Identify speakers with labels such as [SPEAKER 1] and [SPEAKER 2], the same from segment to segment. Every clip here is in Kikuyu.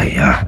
[SPEAKER 1] Aya.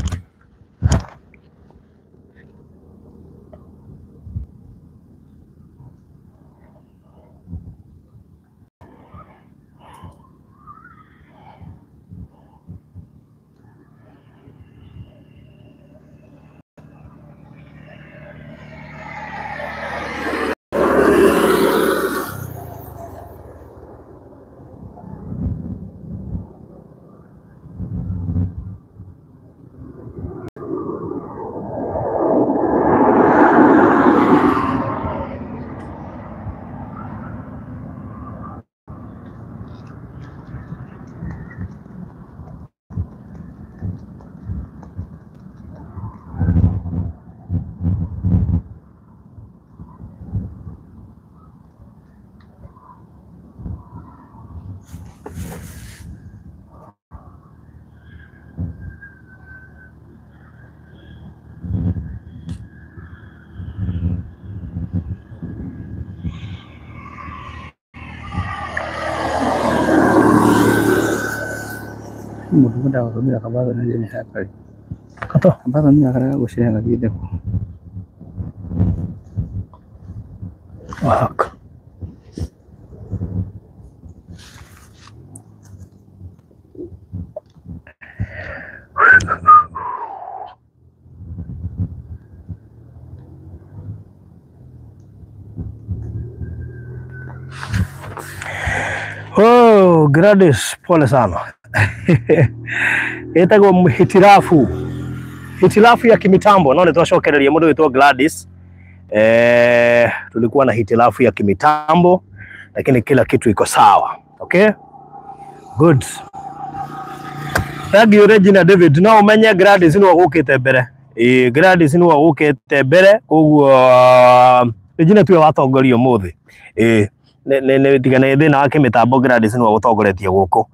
[SPEAKER 2] Mundu wendaga gũtũmĩra kabatho na njĩra ya
[SPEAKER 1] Kato.
[SPEAKER 2] Kabatho nĩ karega gũcera gathiĩte kũ.
[SPEAKER 1] Wahaka. Oh, Gladys, pole sana. Ĩtagwo hitirafu, hitilafu ya kimitambo. No nĩtwacokereria mũndũ wĩtwo Gladys. Tulikuwa na hitilafu ya kimitambo lakini kila kitu iko sawa. Okay? Good. Thank you Regina David. No umenye Gladys nĩwe ũgũkĩte mbere. Ĩĩ Gladys nĩwe ũgũkĩte mbere koguo Regina tuwe watongoria ũmũthĩ. Ĩĩ nĩ tiga nĩ thĩna wa kĩmĩtambo Gladys nĩwe ũtongoretie gũkũ.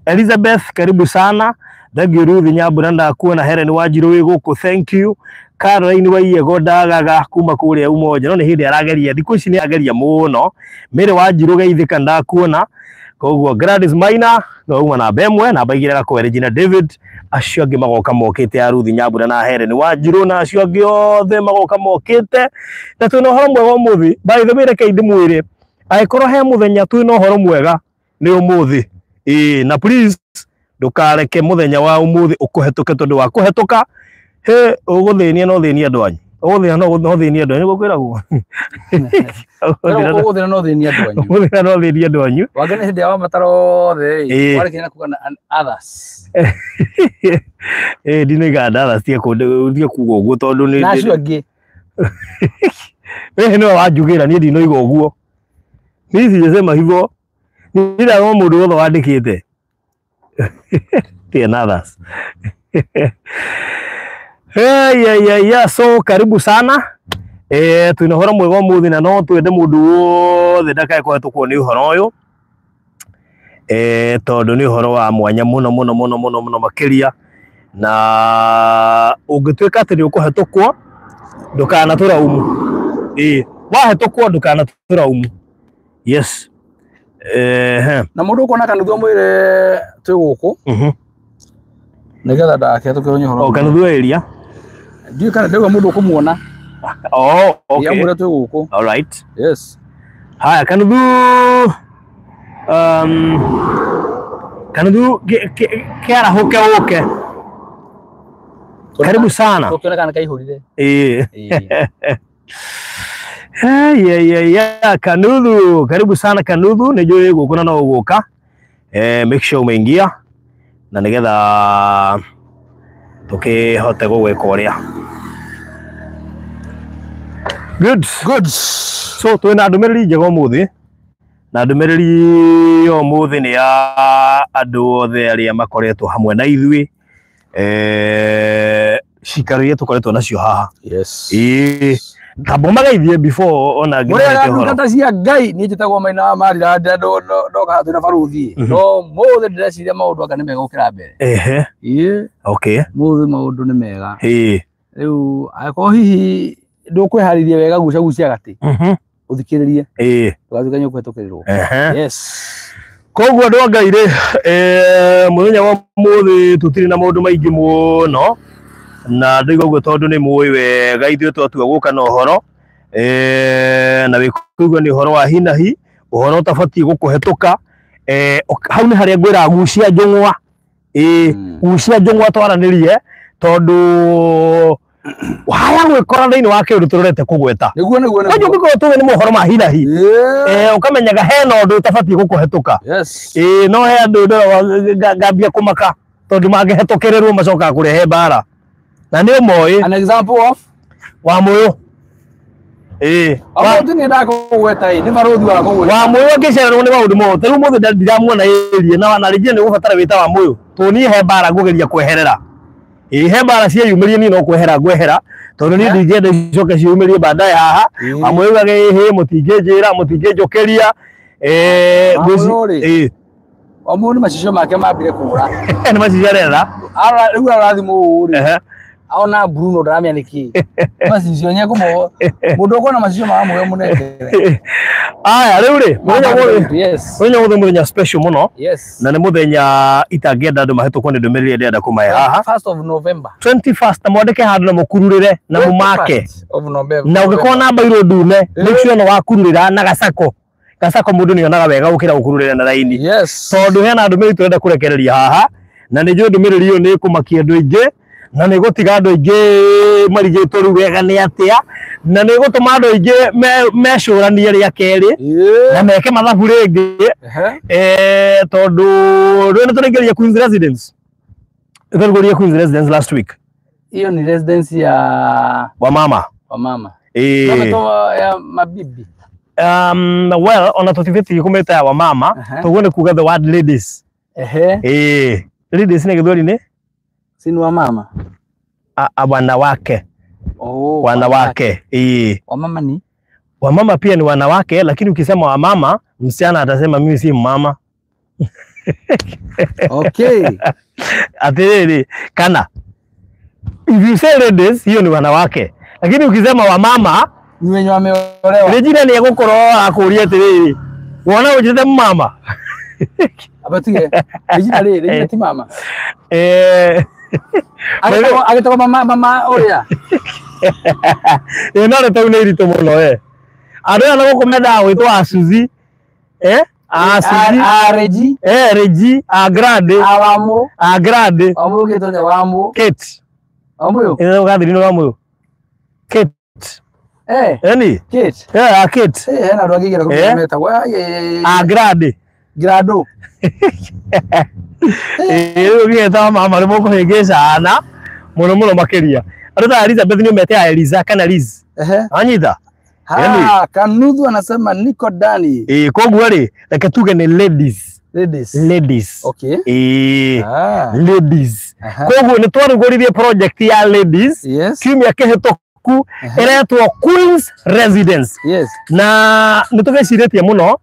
[SPEAKER 1] Elizabeth karibu sana. Thank you Ruth Nyambura ndakuona. Helen Wanjiru wĩ gũkũ, thank you. Caroline Waiyego ndagaga kuma kũrĩa Umoja no nĩ hĩndĩ arageria thikũ ici nĩ ageria mũno. Mary Wanjiru geithĩka ndakuona. Koguo Gladys Maina no uma namba ĩmwe, namba igĩrĩ agakorwo Regina David, acio angĩ magoka mokĩte a Ruth Nyambura na Helen Wanjiru na acio angĩ othe magoka mokĩte. Na twĩna ũhoro mwega ũmũthĩ. By the way reke ndĩmwĩre angĩkorwo he mũthenya twĩna ũhoro mwega nĩ ũmũthĩ. Ĩĩ na please ndũkareke mũthenya wa ũmũthĩ ũkũhetũke tondũ wa kũhetũka he ũgũthĩnia no thĩnie andũ anyu. Ũgũthĩna no thĩnie andũ anyu nĩguo kwĩragwo.
[SPEAKER 2] Ũgũthĩna no thĩnie andũ anyu.
[SPEAKER 1] Ũgũthĩna no thĩnie andũ anyu.
[SPEAKER 2] Wangĩ nĩ hĩndĩ ya wamatara othe
[SPEAKER 1] Ĩĩ.
[SPEAKER 2] warĩkia na kuga na and others.
[SPEAKER 1] Ĩĩ ndinoiga and others tiga kuga ũguo tondũ nĩ
[SPEAKER 2] Na acio angĩ.
[SPEAKER 1] Wewe nĩwe wanjugĩra niĩ ndinoiga ũguo. Niĩ sijasema hivyo. Niĩ ndagwo mũndũ wothe wandĩkĩte. And others. Hey, yeah, yeah, yeah. So karibu sana. Twina ũhoro mwega ũmũthĩ na no twende mũndũ wothe ndakae kũhetũkwo nĩ ũhoro ũyũ. Tondũ nĩ ũhoro wa mwanya mũno mũno mũno mũno mũno makĩria. Na ũngĩtuĩka atĩ nĩ ũkũhetũkwo ndũkanatũraumu. Ĩĩ, wahetũkwo ndũkanatũraumu. Yes.
[SPEAKER 2] Na mũndũ ũkuona kanuthu amwĩre twĩ gũkũ. Nĩgetha ndakehĩtũkĩrwo nĩ ũhoro.
[SPEAKER 1] O kanuthu area.
[SPEAKER 2] Ndiũĩ kana ndauga mũndũ ũkũmuona.
[SPEAKER 1] Oh, okay.
[SPEAKER 2] Amwĩre twĩ gũkũ.
[SPEAKER 1] All right.
[SPEAKER 2] Yes.
[SPEAKER 1] Haya kanuthu kanuthu kĩarahũke ũke. Karibu sana.
[SPEAKER 2] Tũkĩona kana kaihũrire.
[SPEAKER 1] Ĩĩ.
[SPEAKER 2] Ĩĩ.
[SPEAKER 1] Yeah, yeah, yeah. Kanuthu, karibu sana Kanuthu, nĩ njũĩ gũkũ na no ũgũka. Make sure umeingia na nĩgetha tũkĩhote gũgwĩka ũrĩa. Good.
[SPEAKER 2] Good.
[SPEAKER 1] So twĩna ndũmĩrĩri njega ũmũthĩ. Na ndũmĩrĩri ya ũmũthĩ nĩ ya andũ othe arĩa makoretwo hamwe na ithuĩ. Cikaro iria tũkoretwo nacio haha.
[SPEAKER 2] Yes.
[SPEAKER 1] Ĩĩ. Tamba magaithie before ona
[SPEAKER 2] Mũrĩ
[SPEAKER 1] nginya ũhoro.
[SPEAKER 2] ndungata cia Ngai niĩ njĩtagwo Maina wa Marira ndoka haha twĩna baruthi. No mũthĩ ndĩreciria maũndũ anga nĩ mega gũkĩra mbere.
[SPEAKER 1] Ehe.
[SPEAKER 2] Ĩĩ.
[SPEAKER 1] Okay.
[SPEAKER 2] Mũthĩ maũndũ nĩ mega.
[SPEAKER 1] Ĩĩ.
[SPEAKER 2] Rĩu angĩkorwo hihi ndũkwĩharĩria wega gucagucia gatĩ. Ũthikĩrĩrie.
[SPEAKER 1] Ĩĩ.
[SPEAKER 2] Ndũgatuĩke nĩ ũkũhetũkĩrĩrwo.
[SPEAKER 1] Ehe.
[SPEAKER 2] Yes.
[SPEAKER 1] Koguo andũ a Ngai rĩ, mũthenya wa mũthĩ tũtirĩ na maũndũ maingĩ mũno, na ndoiga ũguo tondũ nĩ mũĩ wega ithuĩ twatua gũka na ũhoro, na wĩkũigua nĩ ũhoro wa hinahi, ũhoro ũtabatiĩ gũkũhetũka. Hau nĩ harĩa ngwĩra gucia njũng'wa, gucia njũng'wa twaranĩrie, tondũ haya gwĩkora thĩinĩ wa kĩũndũ tũrorete kũgweta.
[SPEAKER 2] Nĩguo nĩguo
[SPEAKER 1] nĩguo. Ũngĩkorwo tũĩ nĩ mohoro ma hinahi, ũkamenyaga hena ũndũ ũtabatiĩ gũkũhetũka.
[SPEAKER 2] Yes.
[SPEAKER 1] No he andũ ngambia kũmaka tondũ mangĩhetũkĩrĩrwo macokaga kũrehe mbara. Na nĩ ũmoĩ.
[SPEAKER 2] An example of
[SPEAKER 1] Wamũyũ.
[SPEAKER 2] Wa nĩ ndakũgweta ĩ, nĩ barũthi wa kũgweta.
[SPEAKER 1] Wamũyũ angĩcererwo nĩ maũndũ mothe. Rĩu mũthĩ ndiramuona ĩrie na rĩngĩ nĩ ũgũbatara wĩta Wamũyũ. Tũniĩ he mbara ngũgeria kweherera. He mbara cieyumĩrie niĩ no kwehera ngwehera, tondũ niĩ ndingĩenda icoke ciumĩrie baadaye haha. Wamũyũ augage ĩhĩ, mũtingĩnjĩra, mũtingĩnjũkĩria.
[SPEAKER 2] Wamũyũ rĩ, Wamũyũ nĩ macicio make mambire kũra.
[SPEAKER 1] Nĩ macicio aretha.
[SPEAKER 2] Rĩu arora thimũ ũũ rĩ, ona Bruno ndaramenya nĩ kĩ. Macicio nyekũmũ mũndũ ũkuona macicio ma Wamũyũ mũnengere.
[SPEAKER 1] Aya rĩu rĩ, mũthenya ũmũthĩ.
[SPEAKER 2] Yes.
[SPEAKER 1] Mũthenya ũmũthĩ mũthenya special mũno.
[SPEAKER 2] Yes.
[SPEAKER 1] Na nĩ mũthenya itangĩenda andũ mahĩtũkwo nĩ ndũmĩrĩri ĩrĩa ndĩrenda kũmahe haha.
[SPEAKER 2] 1st of November.
[SPEAKER 1] 21st, na mwandĩke handũ na mũkururĩre na mũmake.
[SPEAKER 2] Of November.
[SPEAKER 1] Na ũngĩkorwo na mbairũ ndune, make sure nĩ wakururĩra na gacako. Gacako mũndũ nĩ onaga wega gũkĩra gũkururĩra na raini.
[SPEAKER 2] Yes.
[SPEAKER 1] Tondũ hena ndũmĩrĩri tũrenda kũrekereria haha, na nĩ njũĩ ndũmĩrĩri ĩyo nĩ ĩkũmakia andũ aingĩ, na nĩ ĩgũtiga andũ aingĩ marigĩtwo rĩu wega nĩ atĩa, na nĩ ĩgũtũma andũ aingĩ mecũranie rĩa kerĩ, na meke mathabu rĩngĩ. Tondũ rĩu nĩ tũraingĩria Queen's Residence. Tũraingĩria Queen's Residence last week.
[SPEAKER 2] Hiyo ni residence ya
[SPEAKER 1] wamama.
[SPEAKER 2] Wamama. Ya mabibi.
[SPEAKER 1] Well, ona tũtibĩtie kũmĩta ya wamama, toguo nĩ kuga the word ladies. Ladies nĩ gĩthweri nĩ?
[SPEAKER 2] Si ni wamama?
[SPEAKER 1] Wanawake.
[SPEAKER 2] Oh,
[SPEAKER 1] wanawake.
[SPEAKER 2] Wamama ni?
[SPEAKER 1] Wamama pia ni wanawake, lakini ukisema wamama, msichana atasema mimi si mama.
[SPEAKER 2] Okay.
[SPEAKER 1] Atiriri, kana if you say ladies, hiyo ni wanawake. Lakini ukisema wamama,
[SPEAKER 2] ni wenye wameolewa.
[SPEAKER 1] Regina ni egũkorwo akũria atĩrĩrĩ, wona ũnjĩte mama?
[SPEAKER 2] Abatige. Regina rĩ, Regina ti mama. Agĩtagwo mama, mama ũrĩa.
[SPEAKER 1] No rĩ tau nĩ iritũ mũno. Andũ aya na gũkũ mendaga gwĩtwo Asuzi. Asuzi.
[SPEAKER 2] A Regi.
[SPEAKER 1] Regi, a Grande.
[SPEAKER 2] A Wamũ.
[SPEAKER 1] A Grande.
[SPEAKER 2] Wamũ ũgĩtwo nĩ Wamũ.
[SPEAKER 1] Kate.
[SPEAKER 2] Wamũ.
[SPEAKER 1] Ũgathiri nĩ Wamũ. Kate. Eni?
[SPEAKER 2] Kate.
[SPEAKER 1] A Kate.
[SPEAKER 2] Hena andũ angĩ nginya kũmenya metagwo.
[SPEAKER 1] A Grande.
[SPEAKER 2] Grado.
[SPEAKER 1] Rĩu gĩeta mama nĩ mũkũhĩngĩcana mũno mũno makĩria. Andũ ta Elizabeth nĩ mete ya Eliza kana Liz. Anyita?
[SPEAKER 2] Kanuthu anasema niko ndani.
[SPEAKER 1] Koguo rĩ, reke tuge nĩ ladies.
[SPEAKER 2] Ladies.
[SPEAKER 1] Ladies.
[SPEAKER 2] Okay.
[SPEAKER 1] Ladies. Koguo nĩ twarugũririe project ya ladies.
[SPEAKER 2] Yes.
[SPEAKER 1] Kiumia kĩhĩtũku ĩretwo Queen's Residence.
[SPEAKER 2] Yes.
[SPEAKER 1] Na nĩ tũgĩcirĩtie mũno,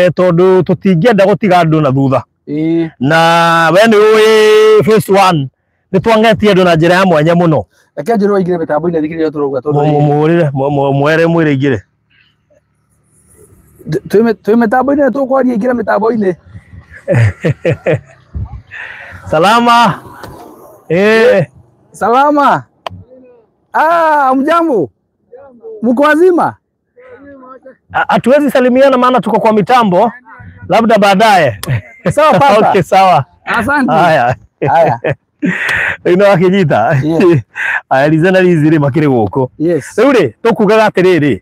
[SPEAKER 1] tondũ tũtingĩenda gũtiga andũ na thutha. Na we nĩ ũĩ phase 1 nĩ twangetie andũ na njĩra ya mwanya mũno.
[SPEAKER 2] Reke njĩrwo aingĩre mĩtambo-inĩ thikĩrĩria tũrauga tondũ
[SPEAKER 1] Mũhũrĩre, mwere mwĩre aingĩre.
[SPEAKER 2] Twĩ mĩtambo-inĩ tũkwaria, ingĩra mĩtambo-inĩ.
[SPEAKER 1] Salama.
[SPEAKER 2] Salama. Mjambo. Mko wazima?
[SPEAKER 1] Hatuwezi salimiana maana tuko kwa mitambo, labda baadaye.
[SPEAKER 2] Sawa papa.
[SPEAKER 1] Okay, sawa.
[SPEAKER 2] Asante.
[SPEAKER 1] Haya.
[SPEAKER 2] Haya.
[SPEAKER 1] Ino akĩnyita. Aya, Liza na Liz rĩ makĩrĩ gũkũ.
[SPEAKER 2] Yes.
[SPEAKER 1] Rĩu rĩ, tũkugaga atĩrĩrĩ,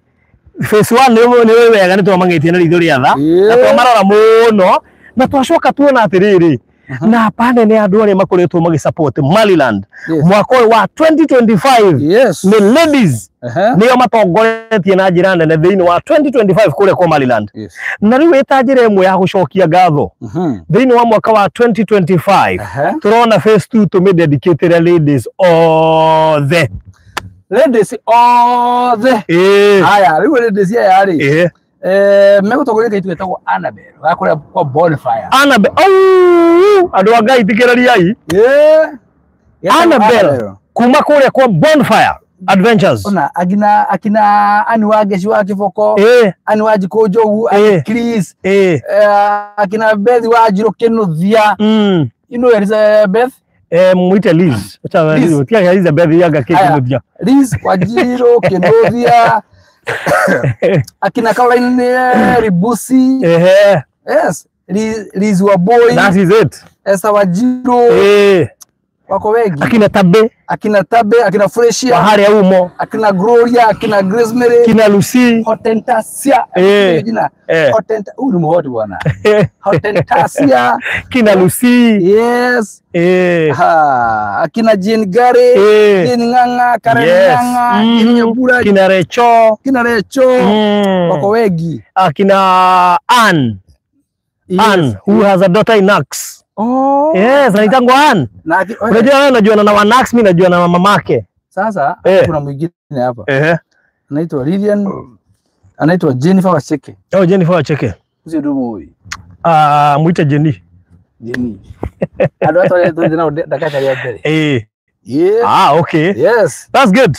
[SPEAKER 1] phase 1 nĩ wega nĩ twamang'ĩtie na ritho rĩa tha, na twamarora mũno, na twacoka tuona atĩrĩrĩ, na pane nĩ andũ arĩa makoretwo magĩsupport Maryland mwaka ũyũ wa 2025.
[SPEAKER 2] Yes.
[SPEAKER 1] Nĩ ladies nĩo matongoretie na njĩra nene thĩinĩ wa 2025 kũrĩa kwa Maryland.
[SPEAKER 2] Yes.
[SPEAKER 1] Na rĩu ĩta njĩra ĩmwe ya gũcokia ngatho thĩinĩ wa mwaka wa 2025, tũrona phase 2 tũmĩdedicatĩre ladies othe.
[SPEAKER 2] Ladies othe. Haya, rĩu ladies aya rĩ, megũtongoria kaitũ getagwo Annabel, ga kũrĩa kwa Bonfire.
[SPEAKER 1] Annabel. Andũ a Ngai thikĩrĩriai. Annabel kuma kũrĩa kwa Bonfire. Adventures.
[SPEAKER 2] Ona akina akina Ani wa Ngeci wa Kiboko, Ani wa Njikũ Njogu, Chris, akina Beth wa Njirũ Kinuthia. You know Elizabeth?
[SPEAKER 1] Mwite Liz. Acha Liz. Tia Elizabeth yaga Kinuthia.
[SPEAKER 2] Liz wa Njirũ Kinuthia. Akina Caroline Ribusi. Yes. Liz wa Boy.
[SPEAKER 1] That is it.
[SPEAKER 2] Esther wa Njirũ. Wako wengi.
[SPEAKER 1] Akina Tabe.
[SPEAKER 2] Akina Tabe, akina Freshia.
[SPEAKER 1] Wahari ya umo.
[SPEAKER 2] Akina Gloria, akina Grace Mary.
[SPEAKER 1] Akina Lucy.
[SPEAKER 2] Hotentasia. Hotenta, huyu ni mhoti bwana. Hotentasia.
[SPEAKER 1] Akina Lucy.
[SPEAKER 2] Yes. Ha, akina Jane Gary, Jane Nganga, Karen Nganga, Jane Nyambura,
[SPEAKER 1] akina Recho.
[SPEAKER 2] Akina Recho. Wako wengi.
[SPEAKER 1] Akina Ann. Ann, who has a daughter in Nax.
[SPEAKER 2] Oh.
[SPEAKER 1] Yes, anaitangwa Ann. Unajua wewe unajua na Wanax, mimi najua na mamake.
[SPEAKER 2] Sasa kuna mwingine hapa. Anaitwa Lilian, anaitwa Jennifer Wacheke.
[SPEAKER 1] Oh, Jennifer Wacheke.
[SPEAKER 2] Sio dumu huyu.
[SPEAKER 1] Ah, muite Jenny.
[SPEAKER 2] Jenny. Ado watu wale ndio nao dakika ya mbele. Yeah.
[SPEAKER 1] Ah, okay.
[SPEAKER 2] Yes.
[SPEAKER 1] That's good.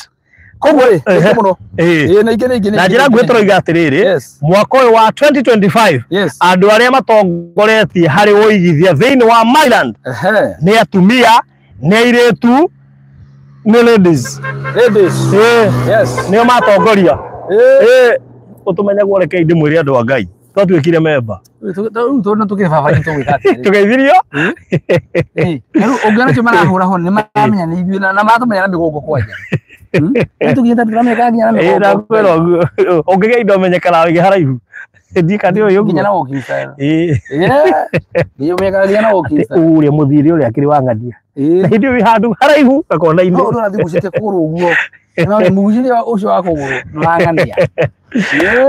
[SPEAKER 2] Koguo ri, muno. Na ingĩ
[SPEAKER 1] Na njĩra nguhĩ tũroiga atĩrĩrĩ, mwaka ũyũ wa 2025 andũ arĩa matongoretie harĩ ũigithia thĩinĩ wa Maryland nĩ atumia, nĩ airĩtu, nĩ ladies.
[SPEAKER 2] Ladies. Yes.
[SPEAKER 1] Nĩo matongoria. Ũtũmenyagwo reke ndĩmwĩre andũ a Ngai. Twatuĩkire memba.
[SPEAKER 2] Rĩu tondũ tũkĩrĩ baba itũ tũgwĩka atĩrĩrĩ.
[SPEAKER 1] Tũgeithirio?
[SPEAKER 2] Rĩu ũngĩona kĩo marahũra ho nĩ maramenya nĩ ithuĩ na maratũmenya na mĩgongo kwanja.
[SPEAKER 1] Ũngĩgĩa indo menyekana wĩige haraihu. Ndiĩ kana nĩũĩ ũguo.
[SPEAKER 2] Nginya na walking style. Nginya ũmenyekana nginya na walking style.
[SPEAKER 1] Ũrĩa mũthiri ũrĩa akĩrĩ wa ng'ania. Na hĩndĩ ĩyo wĩ handũ haraihu gakona inĩ.
[SPEAKER 2] No ũrathiĩ ũgucĩtie kũgũrũ ũguo. No mũgucĩrie ũcio wa kũgũrũ nĩ wa ng'ania.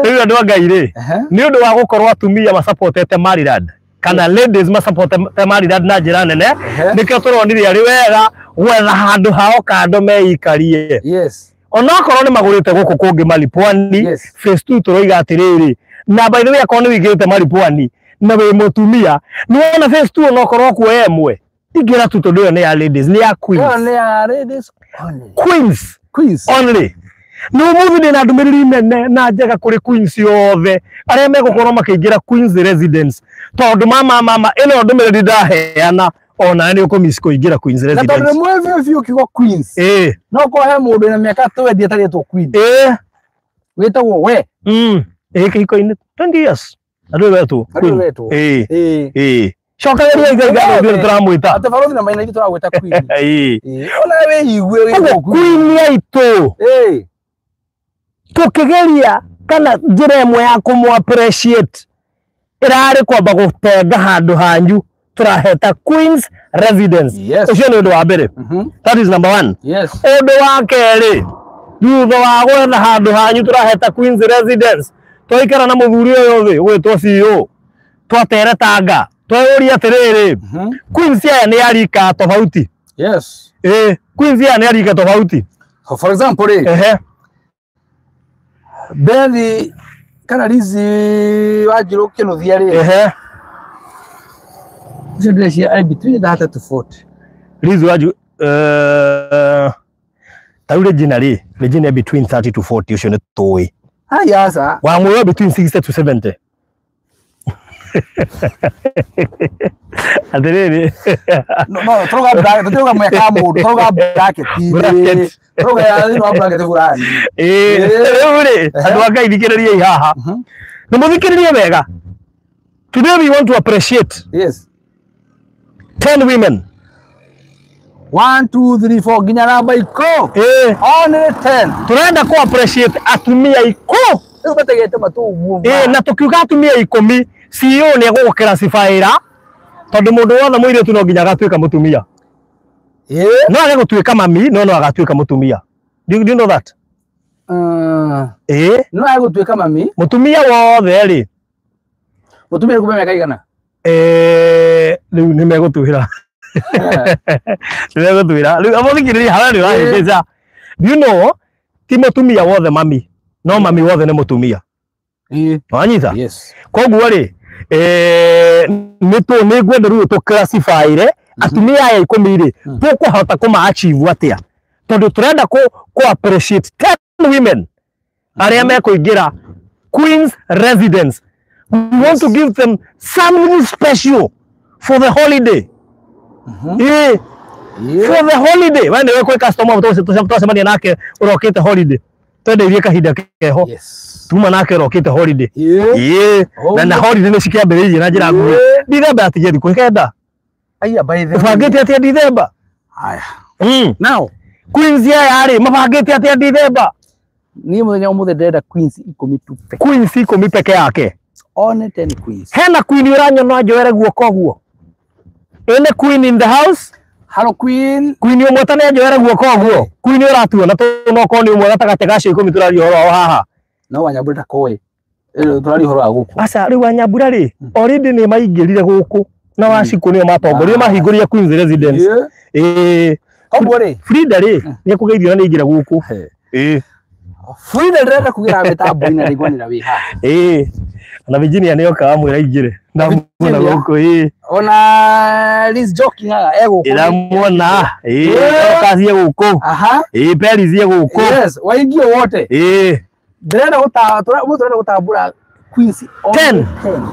[SPEAKER 1] Rĩu andũ a Ngai rĩ, nĩ ũndũ wa gũkorwo atumia macapotete Maryland kana ladies macapotete Maryland na njĩra nene, nĩkĩo tũronire arĩ wega gwetha handũ hao kando meikarie.
[SPEAKER 2] Yes.
[SPEAKER 1] Onakorwo nĩ magũrĩte gũkũ kũngĩ Malipwani, phase 2 tũroiga atĩrĩrĩ, na by the way akorwo nĩ wĩigĩte Malipwani na wĩ mũtumia, nĩ wona phase 2 onokorwo kuoya ĩmwe, ingĩra tu tondũ ĩyo nĩ ya ladies, nĩ ya queens.
[SPEAKER 2] Ĩyo nĩ ya ladies only.
[SPEAKER 1] Queens.
[SPEAKER 2] Queens.
[SPEAKER 1] Only. Nĩ ũmũthĩ ndĩna ndũmĩrĩri nene na njega kũrĩ queens yothe arĩa megũkorwo makĩingĩra Queens Residence, tondũ mama ĩno ndũmĩrĩri ndaheana ona nĩ ũkũmiss kũingĩra Queens Residence.
[SPEAKER 2] Na tondũ nĩ mũĩ biũ kiugo Queens. No korwo he mũndũ wĩna mĩaka 20 atarĩtwo Queen. Wĩtagwo we.
[SPEAKER 1] Kĩhiko-inĩ 20 years. Andũ wetwo.
[SPEAKER 2] Andũ wetwo.
[SPEAKER 1] Cokanĩrĩria Ngai ngatho nĩ tũramwĩta.
[SPEAKER 2] Atĩ barothi na maina ithuĩ tũragwĩta Queen. Ona wĩigue wĩtwo
[SPEAKER 1] Queen aitũ. Tũkĩgeria kana njĩra ĩmwe ya kũmũ appreciate ĩrarĩ kwamba gũtenga handũ hanyu tũraheta Queens Residence. Ũcio nĩ ũndũ wa mbere. That is number one. Ũndũ wa kerĩ, thutha wa gwetha handũ hanyu tũraheta Queens Residence, twaikara na mũthuri ũyũ thĩ ũgwĩtwo CEO, twateretanga, tweyũria atĩrĩrĩ, Queens aya nĩ ya rika tofauti.
[SPEAKER 2] Yes.
[SPEAKER 1] Queens aya nĩ ya rika tofauti.
[SPEAKER 2] For example rĩ, Bethi kana Liz wa Njirũ Kinuthia rĩ, ũcio ndĩreciria arĩ between 30 to 40.
[SPEAKER 1] Liz wa Njirũ, ta rĩu Regina rĩ, Regina between 30 to 40 ũcio nĩ tũĩ.
[SPEAKER 2] Haya aca.
[SPEAKER 1] Wa muoyo between 60 to 70. Atĩrĩrĩ.
[SPEAKER 2] No, tũrauga bracket, tũtirauga mũhaka wa mũndũ, tũrauga bracket.
[SPEAKER 1] Bracket.
[SPEAKER 2] Tũrauga thĩinĩ wa bracket fulani.
[SPEAKER 1] Rĩu rĩ, andũ a Ngai thikĩrĩriai haha. Na mũthikĩrĩrie wega. Today we want to appreciate 10 women.
[SPEAKER 2] 1 2 3 4 nginya namba ikũ. Only 10.
[SPEAKER 1] Turenda ku appreciate atumia ikũ.
[SPEAKER 2] Rĩu mategete matũ ũguo.
[SPEAKER 1] Na tũkiuga atumia ikũmi, CEO nĩ egũgũkĩra cibaĩra tondũ mũndũ wothe mũirĩtu no nginya agatuĩka mũtumia. No age gũtuĩka mami, no agatuĩka mũtumia. Do you know that?
[SPEAKER 2] No age gũtuĩka mami.
[SPEAKER 1] Mũtumia wothe rĩ.
[SPEAKER 2] Mũtumia kuma mĩaka igana?
[SPEAKER 1] Rĩu nĩ megũtwĩra. Nĩ megũtwĩra. Rĩu amothikĩrĩria harĩa nĩ ũrahĩngĩca. Do you know, ti mũtumia wothe mami, no mami wothe nĩ mũtumia. Wanyita?
[SPEAKER 2] Yes.
[SPEAKER 1] Koguo rĩ, nĩ ngwenda rĩu tũ classify-re atumia aya ikũmi rĩ, tũkũhota kũma achieve atĩa? Tondu turenda ku appreciate 10 women aria mekuingira Queen's Residence. We want to give them something special for the holiday. Yeah. For the holiday. Wende we kwe customer twacemania nake urokite holiday. Twendeirie kahinda keho.
[SPEAKER 2] Yes.
[SPEAKER 1] Tuma nake urokite holiday.
[SPEAKER 2] Yeah.
[SPEAKER 1] Na holiday nĩ cikiambĩrĩirie na njĩra nguhĩ. Dithemba atigie thikũ 9.
[SPEAKER 2] Aya, by the way.
[SPEAKER 1] Mabangĩte atĩa Dithemba?
[SPEAKER 2] Aya. Now,
[SPEAKER 1] Queens aya rĩ mabangĩte atĩa Dithemba?
[SPEAKER 2] Niĩ mũthenya ũmũthĩ ndĩrenda Queens 10 tu peke.
[SPEAKER 1] Queens 10 peke yake.
[SPEAKER 2] One 10 Queens.
[SPEAKER 1] Hena Queen ũranyona njoere guoko guo. Ene Queen in the house?
[SPEAKER 2] Hello Queen.
[SPEAKER 1] Queen ũmwe ta nĩanjoere guoko guo. Queen ũratuona no korwo nĩ ũmwe gatagatĩ ga acio 10 tũraria ũhoro wao haha.
[SPEAKER 2] No Wanyambura ndakoĩ. Tũraria ũhoro wa gũkũ.
[SPEAKER 1] Aca rĩu Wanyambura rĩ already nĩ maingĩrire gũkũ na Wacikũ nĩo matongoririe mahingũrire Queen's Residence.
[SPEAKER 2] Koguo rĩ
[SPEAKER 1] Frida rĩ nĩekũgeithio na nĩaingĩra gũkũ.
[SPEAKER 2] Frida ndĩrenda kugĩra mĩtambo-inĩ na ndĩngwanĩra wĩ haha.
[SPEAKER 1] Na Virginia nĩoka wamwĩra aingĩre. Ndamuona gũkũ.
[SPEAKER 2] Ona Liz Joking haha e gũkũ.
[SPEAKER 1] Ndamuona. Kacie gũkũ.
[SPEAKER 2] Aha.
[SPEAKER 1] Peris e gũkũ.
[SPEAKER 2] Yes, waingio wote. Ndĩrenda gũtambũra Queens
[SPEAKER 1] 10.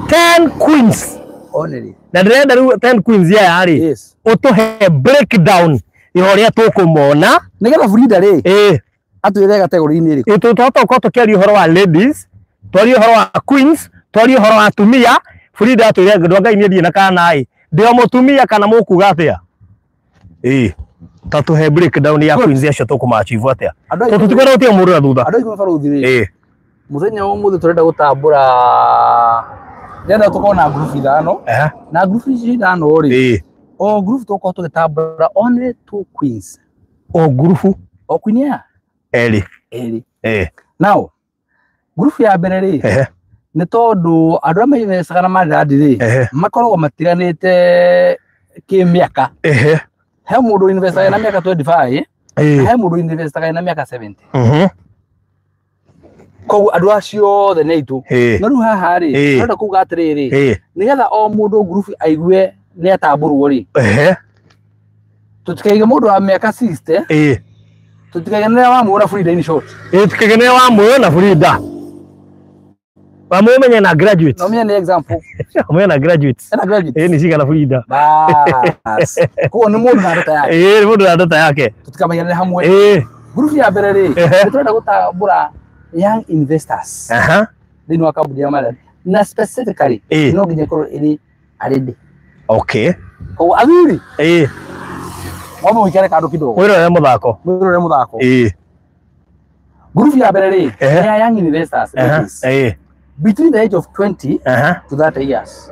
[SPEAKER 1] 10 Queens.
[SPEAKER 2] Only.
[SPEAKER 1] Na ndĩrenda rĩu 10 Queens aya rĩ.
[SPEAKER 2] Yes.
[SPEAKER 1] Ũtũhe breakdown ya ũrĩa tũkũmona.
[SPEAKER 2] Nĩgetha Frida rĩ. Atwĩre category-inĩ ĩrĩkũ.
[SPEAKER 1] Tũtoka gũkorwo tũkĩaria ũhoro wa ladies, twarie ũhoro wa queens, twarie ũhoro wa atumia. Frida atwĩre andũ a Ngai niĩ ndirĩ na kana ĩ. Ndĩ o mũtumia kana mũkuga atĩa? Ta tũhe breakdown ya queens acio tũkũmachieve atĩa. Tondũ tũtikwenda gũtiga mũndũ na thutha.
[SPEAKER 2] Andũ aitũ barũthi rĩ. Mũthenya wa ũmũthĩ tũrenda gũtambũra, ndĩrenda tũkorwo na group 5. Na group ici 5 rĩ. O group tũkorwo tũgĩtambũra only 2 queens.
[SPEAKER 1] O group?
[SPEAKER 2] O queen ya?
[SPEAKER 1] Erĩ.
[SPEAKER 2] Erĩ. Now, group ya mbere rĩ, nĩ tondũ andũ arĩa mainvestaga na Maridadi rĩ, makoragwo matiganĩte kĩmĩaka. He mũndũ investaga na mĩaka 25, he mũndũ investaga na mĩaka 70. Koguo andũ acio othe nĩ aitũ. No rĩu haha rĩ, ndĩrenda kuuga atĩrĩrĩ, nĩgetha o mũndũ group aigue nĩ atambũrwo rĩ, tũtikaige mũndũ wa mĩaka 60, tũtikaige nĩ wamuona Frida in short.
[SPEAKER 1] Tũtikaige nĩ wamuona Frida. Wamumenye na graduates.
[SPEAKER 2] No menye nĩ example.
[SPEAKER 1] Wamumenye na graduates.
[SPEAKER 2] Ena graduates.
[SPEAKER 1] Nĩ cigana Frida.
[SPEAKER 2] Bas. Koguo nĩ mũndũ na ndota yake.
[SPEAKER 1] Nĩ mũndũ na ndota yake.
[SPEAKER 2] Tũtikamaigane hamwe. Group ya mbere rĩ, nĩ tũrenda gũtambũra young investors. Thĩinĩ wa kambuni ya Maridadi. Na specifically no nginya ĩkorwo ĩrĩ arĩndĩ.
[SPEAKER 1] Okay.
[SPEAKER 2] Koguo athuri. Mwambe mũikare kando kidogo.
[SPEAKER 1] Mwĩrorere mũthako.
[SPEAKER 2] Mwĩrorere mũthako. Group ya mbere rĩ, nĩ ya young investors. Between the age of 20 to 30 years.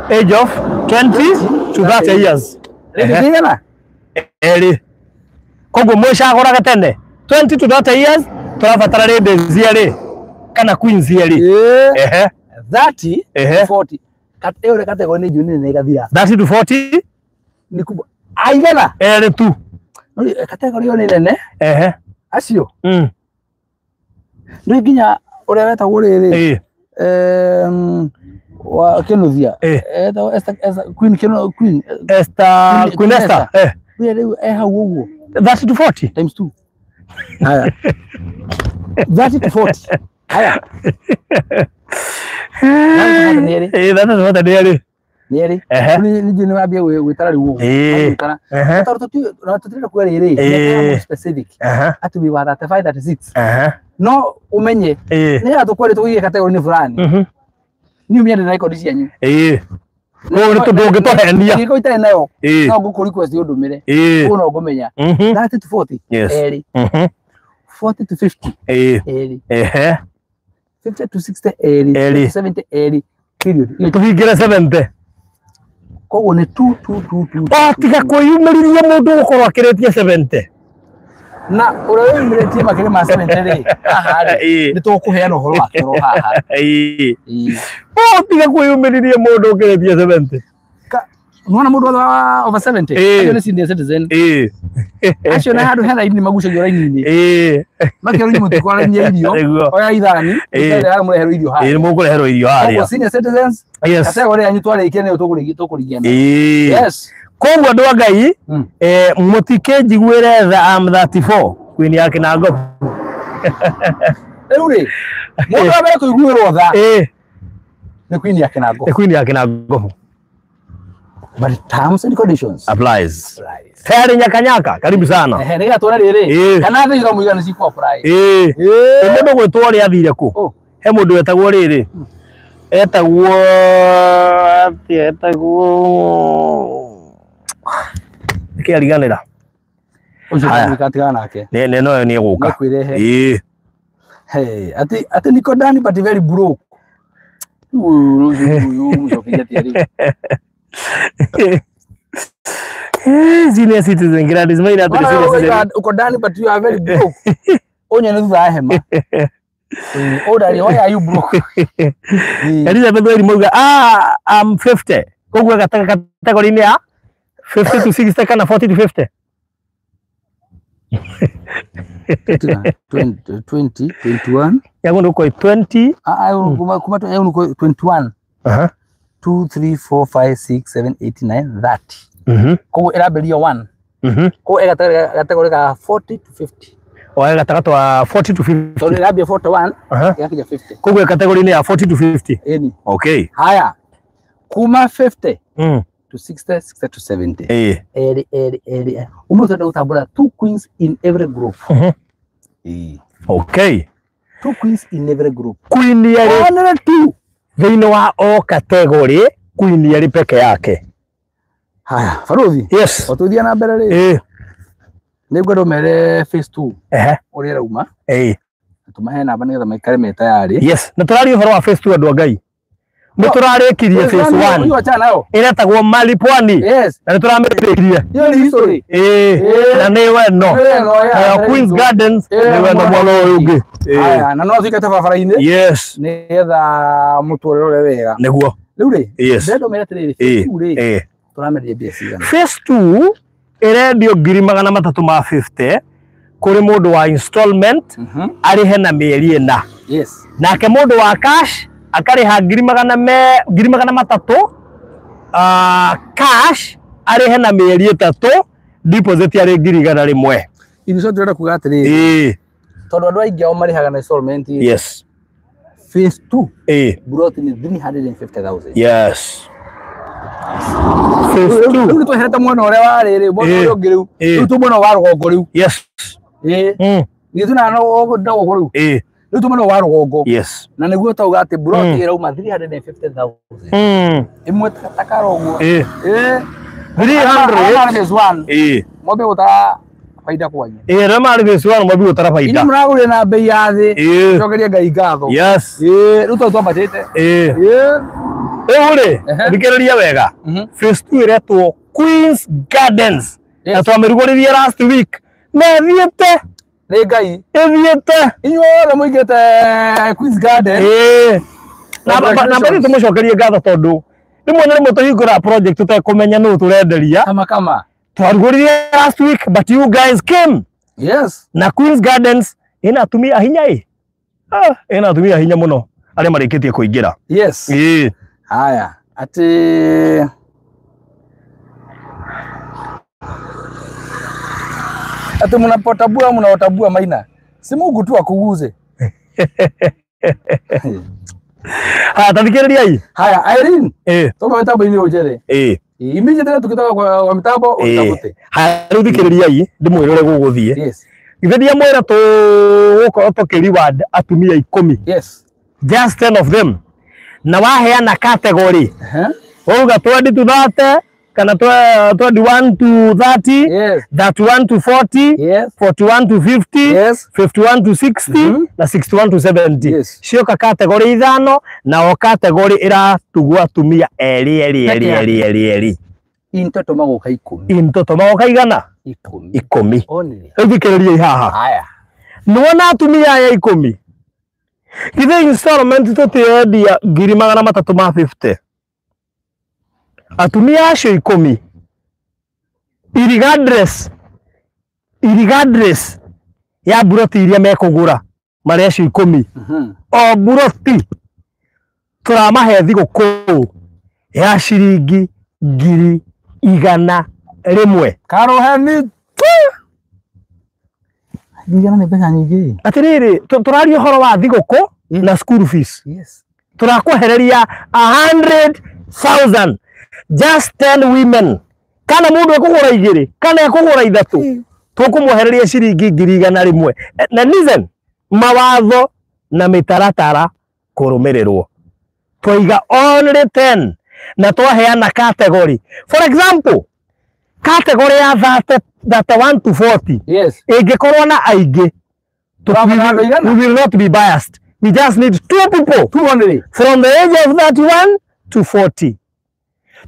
[SPEAKER 1] Age of 20 to 30 years.
[SPEAKER 2] Rĩngĩ
[SPEAKER 1] Erĩ. Koguo mwĩcagũrage tene. 20 to 30 years tũrabatara ladies erĩ kana queens erĩ.
[SPEAKER 2] 30 to 40. Ĩyo category nĩ junior na ĩgathira.
[SPEAKER 1] 30 to 40
[SPEAKER 2] nĩ kubwa. Aigana?
[SPEAKER 1] Erĩ tu.
[SPEAKER 2] Category ĩyo nĩ nene. Acio. Nĩ nginya ũrĩa wetagwo rĩrĩ. Wa Kĩnuthia. Etagwo Esther, Queen Queen
[SPEAKER 1] Esther, Queen Esther.
[SPEAKER 2] We rĩu e hau ũguo.
[SPEAKER 1] 30 to 40
[SPEAKER 2] times 2. Haya. 30 to 40. Haya. 30
[SPEAKER 1] to 40 nĩ erĩ.
[SPEAKER 2] Nĩ erĩ. Nĩ nĩ wambia gwĩtara rĩu ũguo. Tondũ tũtirenda kuga rĩrĩ, nĩ specific. Atĩ wĩ wa 35, 36. No ũmenye nĩ atũkwarĩ tũgĩe category nĩ fulani. Niĩ ũmenye na record cianyu.
[SPEAKER 1] Koguo nĩ ndũngĩtũhenia.
[SPEAKER 2] Angĩkorwo itarĩ nayo, no ngũkũ request ũndũmĩre. Koguo no ngũmenya. 30 to 40 erĩ. 40 to 50 erĩ. 50 to 60 erĩ. 70 erĩ. Period.
[SPEAKER 1] Tũhingĩre 70.
[SPEAKER 2] Koguo nĩ 2 2 2 2.
[SPEAKER 1] O tiga kwĩyumĩririe mũndũ gũkorwo akĩrĩtie 70.
[SPEAKER 2] Na ũrĩa wĩyumĩrĩtie makĩria ma 70 rĩ, haha rĩ, nĩ tũkũheana ũhoro wake oro haha.
[SPEAKER 1] O tiga kwĩyumĩririe mũndũ ũkĩrĩtie 70.
[SPEAKER 2] Nĩwona mũndũ wothe wa over 70, acio nĩ senior citizen. Acio na handũ hena raini magucagio raini-inĩ. Makerwo inyuĩ mũtikwarania irio, oya ithani, mũreherwo irio harĩa.
[SPEAKER 1] Nĩ mũkũreherwo irio harĩa.
[SPEAKER 2] Koguo senior citizens,
[SPEAKER 1] Yes.
[SPEAKER 2] category yanyu twarĩkia nĩyo tũkũrĩgia nayo. Yes.
[SPEAKER 1] Koguo andũ a Ngai mũtikĩnjiguĩre tha am 34 Queen ya Kĩnangobu.
[SPEAKER 2] Rĩu rĩ mũndũ wa mbere kũiguĩrwo tha nĩ Queen ya Kĩnangobu.
[SPEAKER 1] Nĩ Queen ya Kĩnangobu.
[SPEAKER 2] But terms and conditions
[SPEAKER 1] applies. Tayari nyakanyaka, karibu sana.
[SPEAKER 2] Nĩgetha tuone rĩrĩ kana thĩ ira mũigana cikũ apply.
[SPEAKER 1] Mũndũ gwĩtwo ũrĩa athire kũ? He mũndũ wetagwo rĩrĩ. Etagwo atĩa, etagwo kĩariganĩra.
[SPEAKER 2] Ũcio nĩkatigana nake.
[SPEAKER 1] Nĩ no nĩ egũka.
[SPEAKER 2] Nĩkwĩrehe. Hey, ati niko ndani but very broke.
[SPEAKER 1] Senior citizen Gladys Maina ati senior citizen.
[SPEAKER 2] Uko ndani but you are very broke. Onye nĩ thutha wa hema. Order, why are you broke?
[SPEAKER 1] Elizabeth Weri Mauga, I'm 50. Koguo category-inĩ ya 50 to 60 kana 40 to 50.
[SPEAKER 2] 20, 21.
[SPEAKER 1] Yangu niko 20.
[SPEAKER 2] Kuma yangu niko 21. 2 3 4 5 6 7 8 9 30. Koguo ĩrambĩrĩria 1. Koguo ĩgatagory ka 40 to 50.
[SPEAKER 1] O gatagatĩ wa 40 to 50.
[SPEAKER 2] Tondũ ĩrambia 41 ĩgakinya 50.
[SPEAKER 1] Koguo category ni ya 40 to 50.
[SPEAKER 2] Ĩni.
[SPEAKER 1] Okay.
[SPEAKER 2] Haya. Kuma 50 to 60, 60 to 70. Eri. Ũmũthĩ tũrenda gũtambũra 2 queens in every group.
[SPEAKER 1] Okay.
[SPEAKER 2] 2 queens in every group.
[SPEAKER 1] Queen yerĩ.
[SPEAKER 2] Only 2.
[SPEAKER 1] Thĩinĩ wa o category queen yerĩ peke yake.
[SPEAKER 2] Haya, Faruthi.
[SPEAKER 1] Yes.
[SPEAKER 2] Otũthiĩ na mbere rĩ. Nĩngwenda ũmere phase 2. Ũrĩa ĩrauma. Tũmahe namba nĩgetha maikare me tayari.
[SPEAKER 1] Yes, na tũraria ũhoro wa phase 2 andũ a Ngai. Nĩ tũrarĩkirie phase 1. Ĩretagwo Mali Pwani.
[SPEAKER 2] Yes.
[SPEAKER 1] Na nĩ tũramĩrĩkirie.
[SPEAKER 2] Hiyo ni history.
[SPEAKER 1] Na nĩ weno. Na Queen's Gardens nĩ weno mwena ũyũ ũngĩ.
[SPEAKER 2] Haya, na no tuikate barabara-inĩ.
[SPEAKER 1] Yes.
[SPEAKER 2] Nĩgetha mũtũrĩre wega.
[SPEAKER 1] Nĩguo.
[SPEAKER 2] Rĩu rĩ,
[SPEAKER 1] ndĩrenda
[SPEAKER 2] ũmere atĩrĩrĩ, phase 2 rĩ, tũramendia mbia cigana?
[SPEAKER 1] Phase 2 ĩrendio 350,000 kũrĩ mũndũ wa installment arĩhe na mĩeri ĩna.
[SPEAKER 2] Yes.
[SPEAKER 1] Nake mũndũ wa cash akarĩha 300,000 cash arĩhe na mĩeri 3 deposit arĩ 100,000.
[SPEAKER 2] Ithuĩ tũrenda kuga atĩrĩrĩ, tondũ andũ aingĩ ao marĩhaga na installment.
[SPEAKER 1] Yes.
[SPEAKER 2] Phase 2 brought in 350,000.
[SPEAKER 1] Yes. Phase 2.
[SPEAKER 2] Rĩu nĩtweherete mwena ũrĩa warĩ rĩ, mwena ũrĩa ũngĩ rĩu. Rĩu twĩ mwena wa rũgongo rĩu.
[SPEAKER 1] Yes.
[SPEAKER 2] Githĩ na no gũkũ rĩu. Rĩu twĩ mwena wa rũgongo.
[SPEAKER 1] Yes.
[SPEAKER 2] Na nĩguo tauga atĩ broti ĩrauma 350,000. Ĩmwe takataka ũguo.
[SPEAKER 1] 300
[SPEAKER 2] phase 1. Mwambe gũtara faida kwanyu.
[SPEAKER 1] Rĩrĩa marĩ phase 1 mwambe gũtara faida.
[SPEAKER 2] Inyuĩ mũragũrire na bei ya thĩ. Cokeria Ngai ngatho.
[SPEAKER 1] Yes.
[SPEAKER 2] Rĩu tondũ twambatĩte.
[SPEAKER 1] Rĩu rĩ, thikĩrĩria wega. Phase 2 ĩretwo Queen's Gardens. Na twamĩrugũririe last week. Na ĩthiĩte.
[SPEAKER 2] Nĩ Ngai.
[SPEAKER 1] Ĩthiĩte.
[SPEAKER 2] Inyuĩ othe mũingĩte Queen's Garden.
[SPEAKER 1] Na mbere tũmũcokerie ngatho tondũ rĩmwe na rĩmwe tũhingũraga project tũtekũmenya nũũ tũrenderia.
[SPEAKER 2] Kama kama.
[SPEAKER 1] Twarugũririe last week but you guys came.
[SPEAKER 2] Yes.
[SPEAKER 1] Na Queen's Gardens ĩna atumia hinya ĩ. Ĩna atumia hinya mũno arĩa marĩkĩtie kũingĩra.
[SPEAKER 2] Yes. Haya, ati mnapotabua mnaotabua Maina. Si Mungu tu akuguze.
[SPEAKER 1] Haya, tathikĩrĩria hii.
[SPEAKER 2] Haya, Irene. Toma mitambo-inĩ ũnjĩre. Immediately tukitoka kwa mitambo utafute.
[SPEAKER 1] Haya, rĩu thikĩrĩria hii, ndĩmwĩre ũrĩa gũgũthiĩ.
[SPEAKER 2] Yes.
[SPEAKER 1] Githĩ ndiamwĩra tũgũkorwo tũkĩ reward atumia 10.
[SPEAKER 2] Yes.
[SPEAKER 1] Just 10 of them. Na waheana category. Wauga 20 to 30 kana 21 to 30,
[SPEAKER 2] yes.
[SPEAKER 1] 31 to 40,
[SPEAKER 2] yes.
[SPEAKER 1] 41 to 50,
[SPEAKER 2] yes.
[SPEAKER 1] 51 to 60, na 61 to 70.
[SPEAKER 2] Yes.
[SPEAKER 1] Cioka category ithano na o category iratugwo atumia eri eri eri eri eri eri.
[SPEAKER 2] Intoto magoka 10.
[SPEAKER 1] Intoto magoka igana?
[SPEAKER 2] 10.
[SPEAKER 1] 10.
[SPEAKER 2] Only.
[SPEAKER 1] Rĩu thikĩrĩria haha.
[SPEAKER 2] Haya.
[SPEAKER 1] Nĩwona atumia aya 10. Githĩ installment tũtirendia 350,000. Atumia acio 10 irregardless ya buroti iria mekũgũra marĩ acio 10. O buroti tũramahe thigũkũ ya ciringi 20,000. 100.
[SPEAKER 2] Karuheni 100 nĩ mbeca nyingĩ.
[SPEAKER 1] Atiriri, tũraria ũhoro wa thigũkũ na school fees.
[SPEAKER 2] Yes.
[SPEAKER 1] Tũrakwehereria 100,000 just 10 women. Kana mũndũ ekũgũra 2 kana ekũgũra 3, tũkũmwehereria ciringi 100,000. Na listen, mawatho na mĩtaratara kũrũmĩrĩrwo. Twaiga only 10 na twaheana category. For example, category ya 31 to 40.
[SPEAKER 2] Yes.
[SPEAKER 1] Ĩngĩkorwo na aingĩ, we will not be biased. We just need 2 people.
[SPEAKER 2] 200.
[SPEAKER 1] From the age of 31 to 40.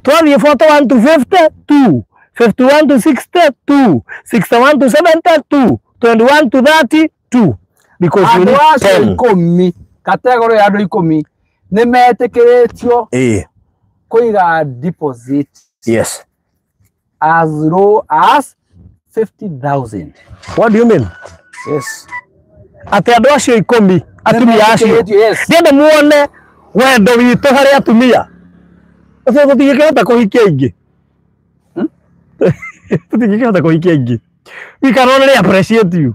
[SPEAKER 1] 12, 41 to 50, 2. 51 to 60, 2. 61 to 70, 2. 21 to 30, 2. Because we need 10.
[SPEAKER 2] 10. Category ya andũ 10 nĩ metĩkĩrĩtio kũiga deposit.
[SPEAKER 1] Yes.
[SPEAKER 2] As low as 50,000.
[SPEAKER 1] What do you mean?
[SPEAKER 2] Yes.
[SPEAKER 1] Atĩ andũ acio 10 atumia acio.
[SPEAKER 2] Yes.
[SPEAKER 1] Ndĩenda muone wendo witũ harĩ atumia. Ũcio tũtingĩkĩhota kũhikia aingĩ. Tũtingĩkĩhota kũhikia aingĩ. We can only appreciate you.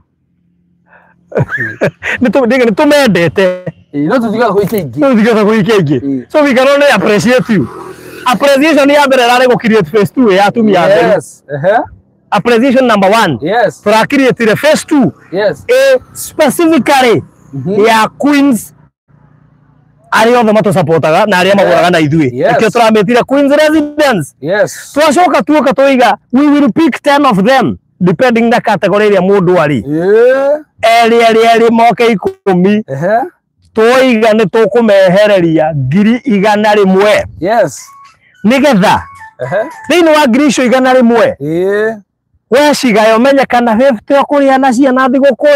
[SPEAKER 1] Nĩ tũmendete.
[SPEAKER 2] No tũtingĩhota kũhikia aingĩ.
[SPEAKER 1] No tũtingĩhota kũhikia aingĩ. So we can only appreciate you. Appreciation ya mbere ĩrarĩ gũ create phase 2 ya atumia atheru.
[SPEAKER 2] Yes.
[SPEAKER 1] Appreciation number 1.
[SPEAKER 2] Yes.
[SPEAKER 1] Tũrakiriatire phase 2.
[SPEAKER 2] Yes.
[SPEAKER 1] A specifically ya Queens arĩa othe matũsupportaga na arĩa magũraga na ithuĩ. Nĩkĩo tũramĩtire Queens Residence.
[SPEAKER 2] Yes.
[SPEAKER 1] Twacoka tuoka tũiga we will pick 10 of them depending na category ĩrĩa mũndũ arĩ. Erĩ moke 10. Twoiga nĩ tũkũmehereria 100,000.
[SPEAKER 2] Yes.
[SPEAKER 1] Nĩgetha thĩinĩ wa 100,000
[SPEAKER 2] icio,
[SPEAKER 1] wecigayo menye kana 50 ũkũrĩa na ciana thigũkũ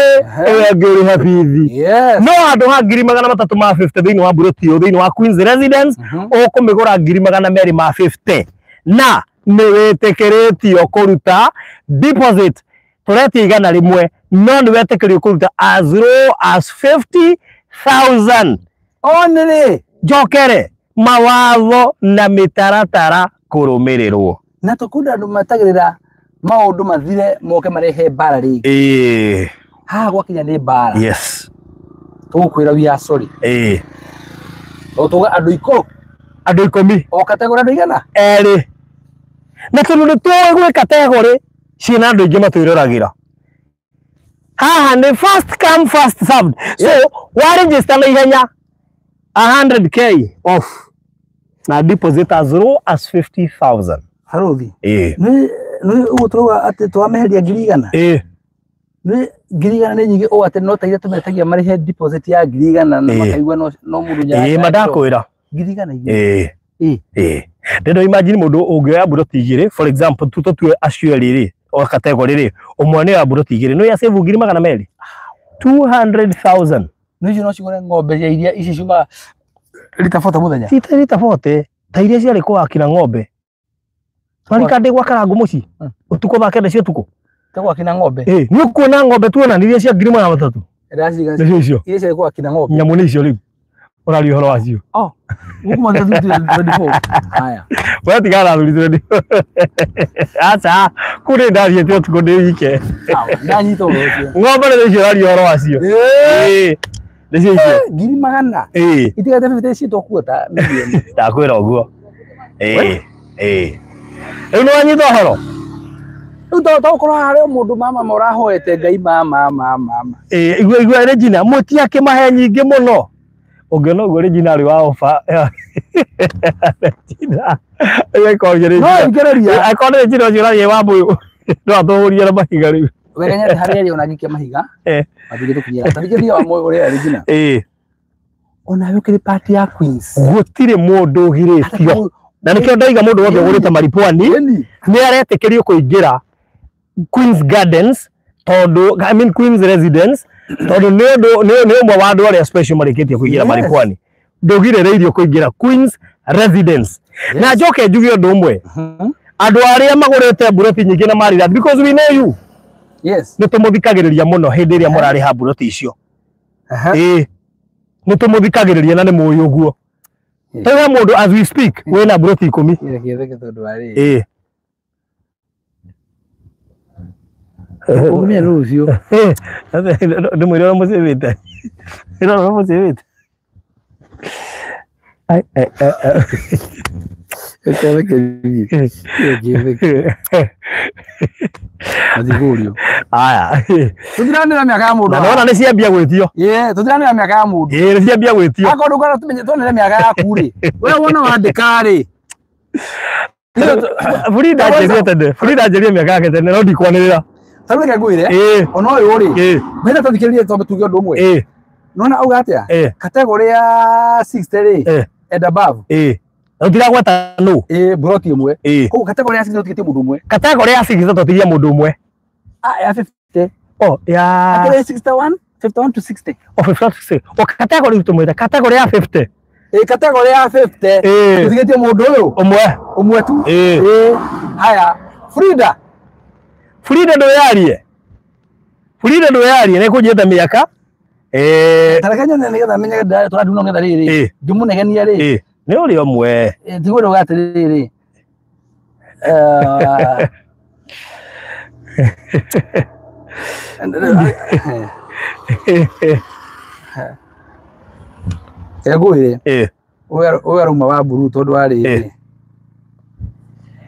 [SPEAKER 1] ĩyo ĩngĩ ũrĩhe bithi. No handũ ha 350,000 thĩinĩ wa mburoti ĩyo thĩinĩ wa Queens Residence ũkũmĩgũra 250,000 na nĩ wĩtĩkĩrĩtio kũruta deposit. Tũretia 100 no nĩ wetĩkĩrio kũruta as low as 50,000.
[SPEAKER 2] Only.
[SPEAKER 1] Njokere mawatho na mĩtaratara kũrũmĩrĩrwo.
[SPEAKER 2] Na tũkunda andũ matagĩrĩra maũndũ mathire moke marehe mbara rĩngĩ. Haha gwakinya nĩ mbara.
[SPEAKER 1] Yes.
[SPEAKER 2] Tũgũkwĩra we are sorry. Tũga andũ 10.
[SPEAKER 1] Andũ 10.
[SPEAKER 2] O category andũ igana?
[SPEAKER 1] 2. Na tondũ nĩ tũĩ gwĩ category ciĩna andũ aingĩ matwĩroragĩra. Haha nĩ first come first served. So wa register na ihenya 100K off na deposit as low as 50,000.
[SPEAKER 2] Haruthi. Nĩ ũguo tũrauga atĩ twameheria 100,000. Nĩ 100,000 nĩ nyingĩ ũũ atĩ no ta iria tũmetagia marĩhe deposit ya 100,000 na makaigua no mũndũ nja.
[SPEAKER 1] Mandakwĩra.
[SPEAKER 2] 100,000.
[SPEAKER 1] Ndĩno imagine mũndũ ũngĩoya mburoti 2 for example tũtue acio erĩ rĩ o category rĩ ũmwe nĩ oya mburoti 2 no ya save 200,000. 200,000.
[SPEAKER 2] Nĩ icio no cigũre ng'ombe cia iria ici ciumaga rita 40 mũthenya.
[SPEAKER 1] Ti rita 40 ta iria ciarĩ kwakira ng'ombe. Marika gwa Karangũ mũciĩ ũtukũ thaa 9 cia ũtukũ.
[SPEAKER 2] Ta gwakina ng'ombe.
[SPEAKER 1] Nĩ ũkuona ng'ombe tuonanirie cia 300,000.
[SPEAKER 2] Nĩcio
[SPEAKER 1] icio.
[SPEAKER 2] Iria ciarĩ gwakina ng'ombe.
[SPEAKER 1] Nyamũ nĩ icio rĩu. Ũraria ũhoro wacio.
[SPEAKER 2] Oh, gũkũ 24. Haya.
[SPEAKER 1] We tigana na athuri 24. Aca, kũu nĩ ndathiĩte ũtukũ ndĩ wike.
[SPEAKER 2] Ndanyita ũhoro ũcio.
[SPEAKER 1] Ng'ombe nĩ icio ũraria ũhoro wacio. Nĩcio icio.
[SPEAKER 2] 100,000. Itigate 50 icio tũkuota milioni.
[SPEAKER 1] Ndakwĩra ũguo. Rĩu nĩ wanyita ũhoro?
[SPEAKER 2] Rĩu tokorwo harĩ o mũndũ mama ũrahoete Ngai mama mama.
[SPEAKER 1] Igua Regina, mũtiakĩmahe nyingĩ mũno. Ũngĩona ũguo Regina arĩ wa ofa. Regina.
[SPEAKER 2] No ingĩrĩria.
[SPEAKER 1] Akorwo nĩ Regina ũcio ũraria wa mũyũ. No atũhũrie na mahiga rĩu.
[SPEAKER 2] Wegenya atĩ harĩa arĩ ona nyikia mahiga. Matingĩtũkinyĩra. Ta rĩngĩ wa mũyũ ũrĩa Regina. Onawe ũkĩrĩ part ya Queens.
[SPEAKER 1] Gũtirĩ mũndũ ũgirĩtio. Na nĩkĩo ndaiga mũndũ wothe ũgũrĩte Maripwani nĩ aretĩkĩrio kũingĩra Queens Gardens tondũ I mean Queens Residence tondũ nĩ ũmwe wa andũ arĩa special marĩkĩtie kũingĩra Maripwani. Ndũgirĩrĩirio kũingĩra Queens Residence. Na njoke njuge ũndũ ũmwe. Andũ arĩa magũrĩte mburoti nyingĩ na marira because we know you.
[SPEAKER 2] Yes.
[SPEAKER 1] Nĩ tũmũthikagĩrĩria mũno hĩndĩ ĩrĩa mũrarĩha mburoti icio. Nĩ tũmũthikagĩrĩria na nĩ mũĩ ũguo. Tauga mũndũ as we speak wĩna mburoti 10.
[SPEAKER 2] Kĩrĩa tondũ wa rĩrĩ. Ũmenya nũ ũcio.
[SPEAKER 1] Ndĩmwĩre ũrĩa mũcĩbĩte. Ĩra ũrĩa mũcĩbĩte. Ai ai ai.
[SPEAKER 2] Mathigũrio.
[SPEAKER 1] Aya.
[SPEAKER 2] Tũtiranĩra mĩaka ya mũndũ.
[SPEAKER 1] Na nona nĩ ciambia gwĩtio.
[SPEAKER 2] Ĩĩ, tũtiranĩra mĩaka ya mũndũ.
[SPEAKER 1] Ĩĩ, nĩ ciambia gwĩtio.
[SPEAKER 2] Akorwo ndũkwenda tũmenye tuonere mĩaka yaku rĩ. We wona wandĩka rĩ.
[SPEAKER 1] Frida anjĩrie tene. Frida anjĩrie mĩaka yake tene no ndikwanĩrĩra.
[SPEAKER 2] Ta rĩu reke ngwĩre.
[SPEAKER 1] Ĩĩ.
[SPEAKER 2] Ona ũyũ rĩ.
[SPEAKER 1] Ĩĩ.
[SPEAKER 2] Mena tũthikĩrĩrie twambe tuge ũndũ ũmwe.
[SPEAKER 1] Ĩĩ.
[SPEAKER 2] Nona auga atĩa?
[SPEAKER 1] Ĩĩ.
[SPEAKER 2] Category ya 60 rĩ.
[SPEAKER 1] Ĩĩ.
[SPEAKER 2] And above.
[SPEAKER 1] Ĩĩ. Na tũtiragweta nũ.
[SPEAKER 2] Ĩĩ, mburoti ĩmwe.
[SPEAKER 1] Ĩĩ.
[SPEAKER 2] Koguo category ya 60 tũtigĩtie mũndũ ũmwe.
[SPEAKER 1] Category ya 60 tũtigia mũndũ ũmwe.
[SPEAKER 2] Ah, ya 50.
[SPEAKER 1] Oh, ya
[SPEAKER 2] Category ya 61, 51 to 60.
[SPEAKER 1] Oh, 56. O category tũmwĩte category ya 50.
[SPEAKER 2] Ĩĩ, category ya 50.
[SPEAKER 1] Ĩĩ.
[SPEAKER 2] Tũtigĩtie mũndũ ũyũ
[SPEAKER 1] Ũmwe.
[SPEAKER 2] ũmwe tu.
[SPEAKER 1] Ĩĩ.
[SPEAKER 2] Ĩĩ. Haya, Frida.
[SPEAKER 1] Frida ndũyarie. Frida ndũyarie nĩ kũnjĩte mĩaka. Ĩĩ.
[SPEAKER 2] Ta reke nyone nĩgetha menye tũranduna nĩgetha rĩrĩ.
[SPEAKER 1] Ĩĩ.
[SPEAKER 2] Ngĩmũnegenia rĩ.
[SPEAKER 1] Ĩĩ. Nĩ ũrĩa ũmwe.
[SPEAKER 2] Tigwo ndauga atĩrĩrĩ. Reke ngwĩre.
[SPEAKER 1] Ĩĩ.
[SPEAKER 2] Ũyũ arauma wa mburu tondũ wa rĩrĩ.
[SPEAKER 1] Ĩĩ.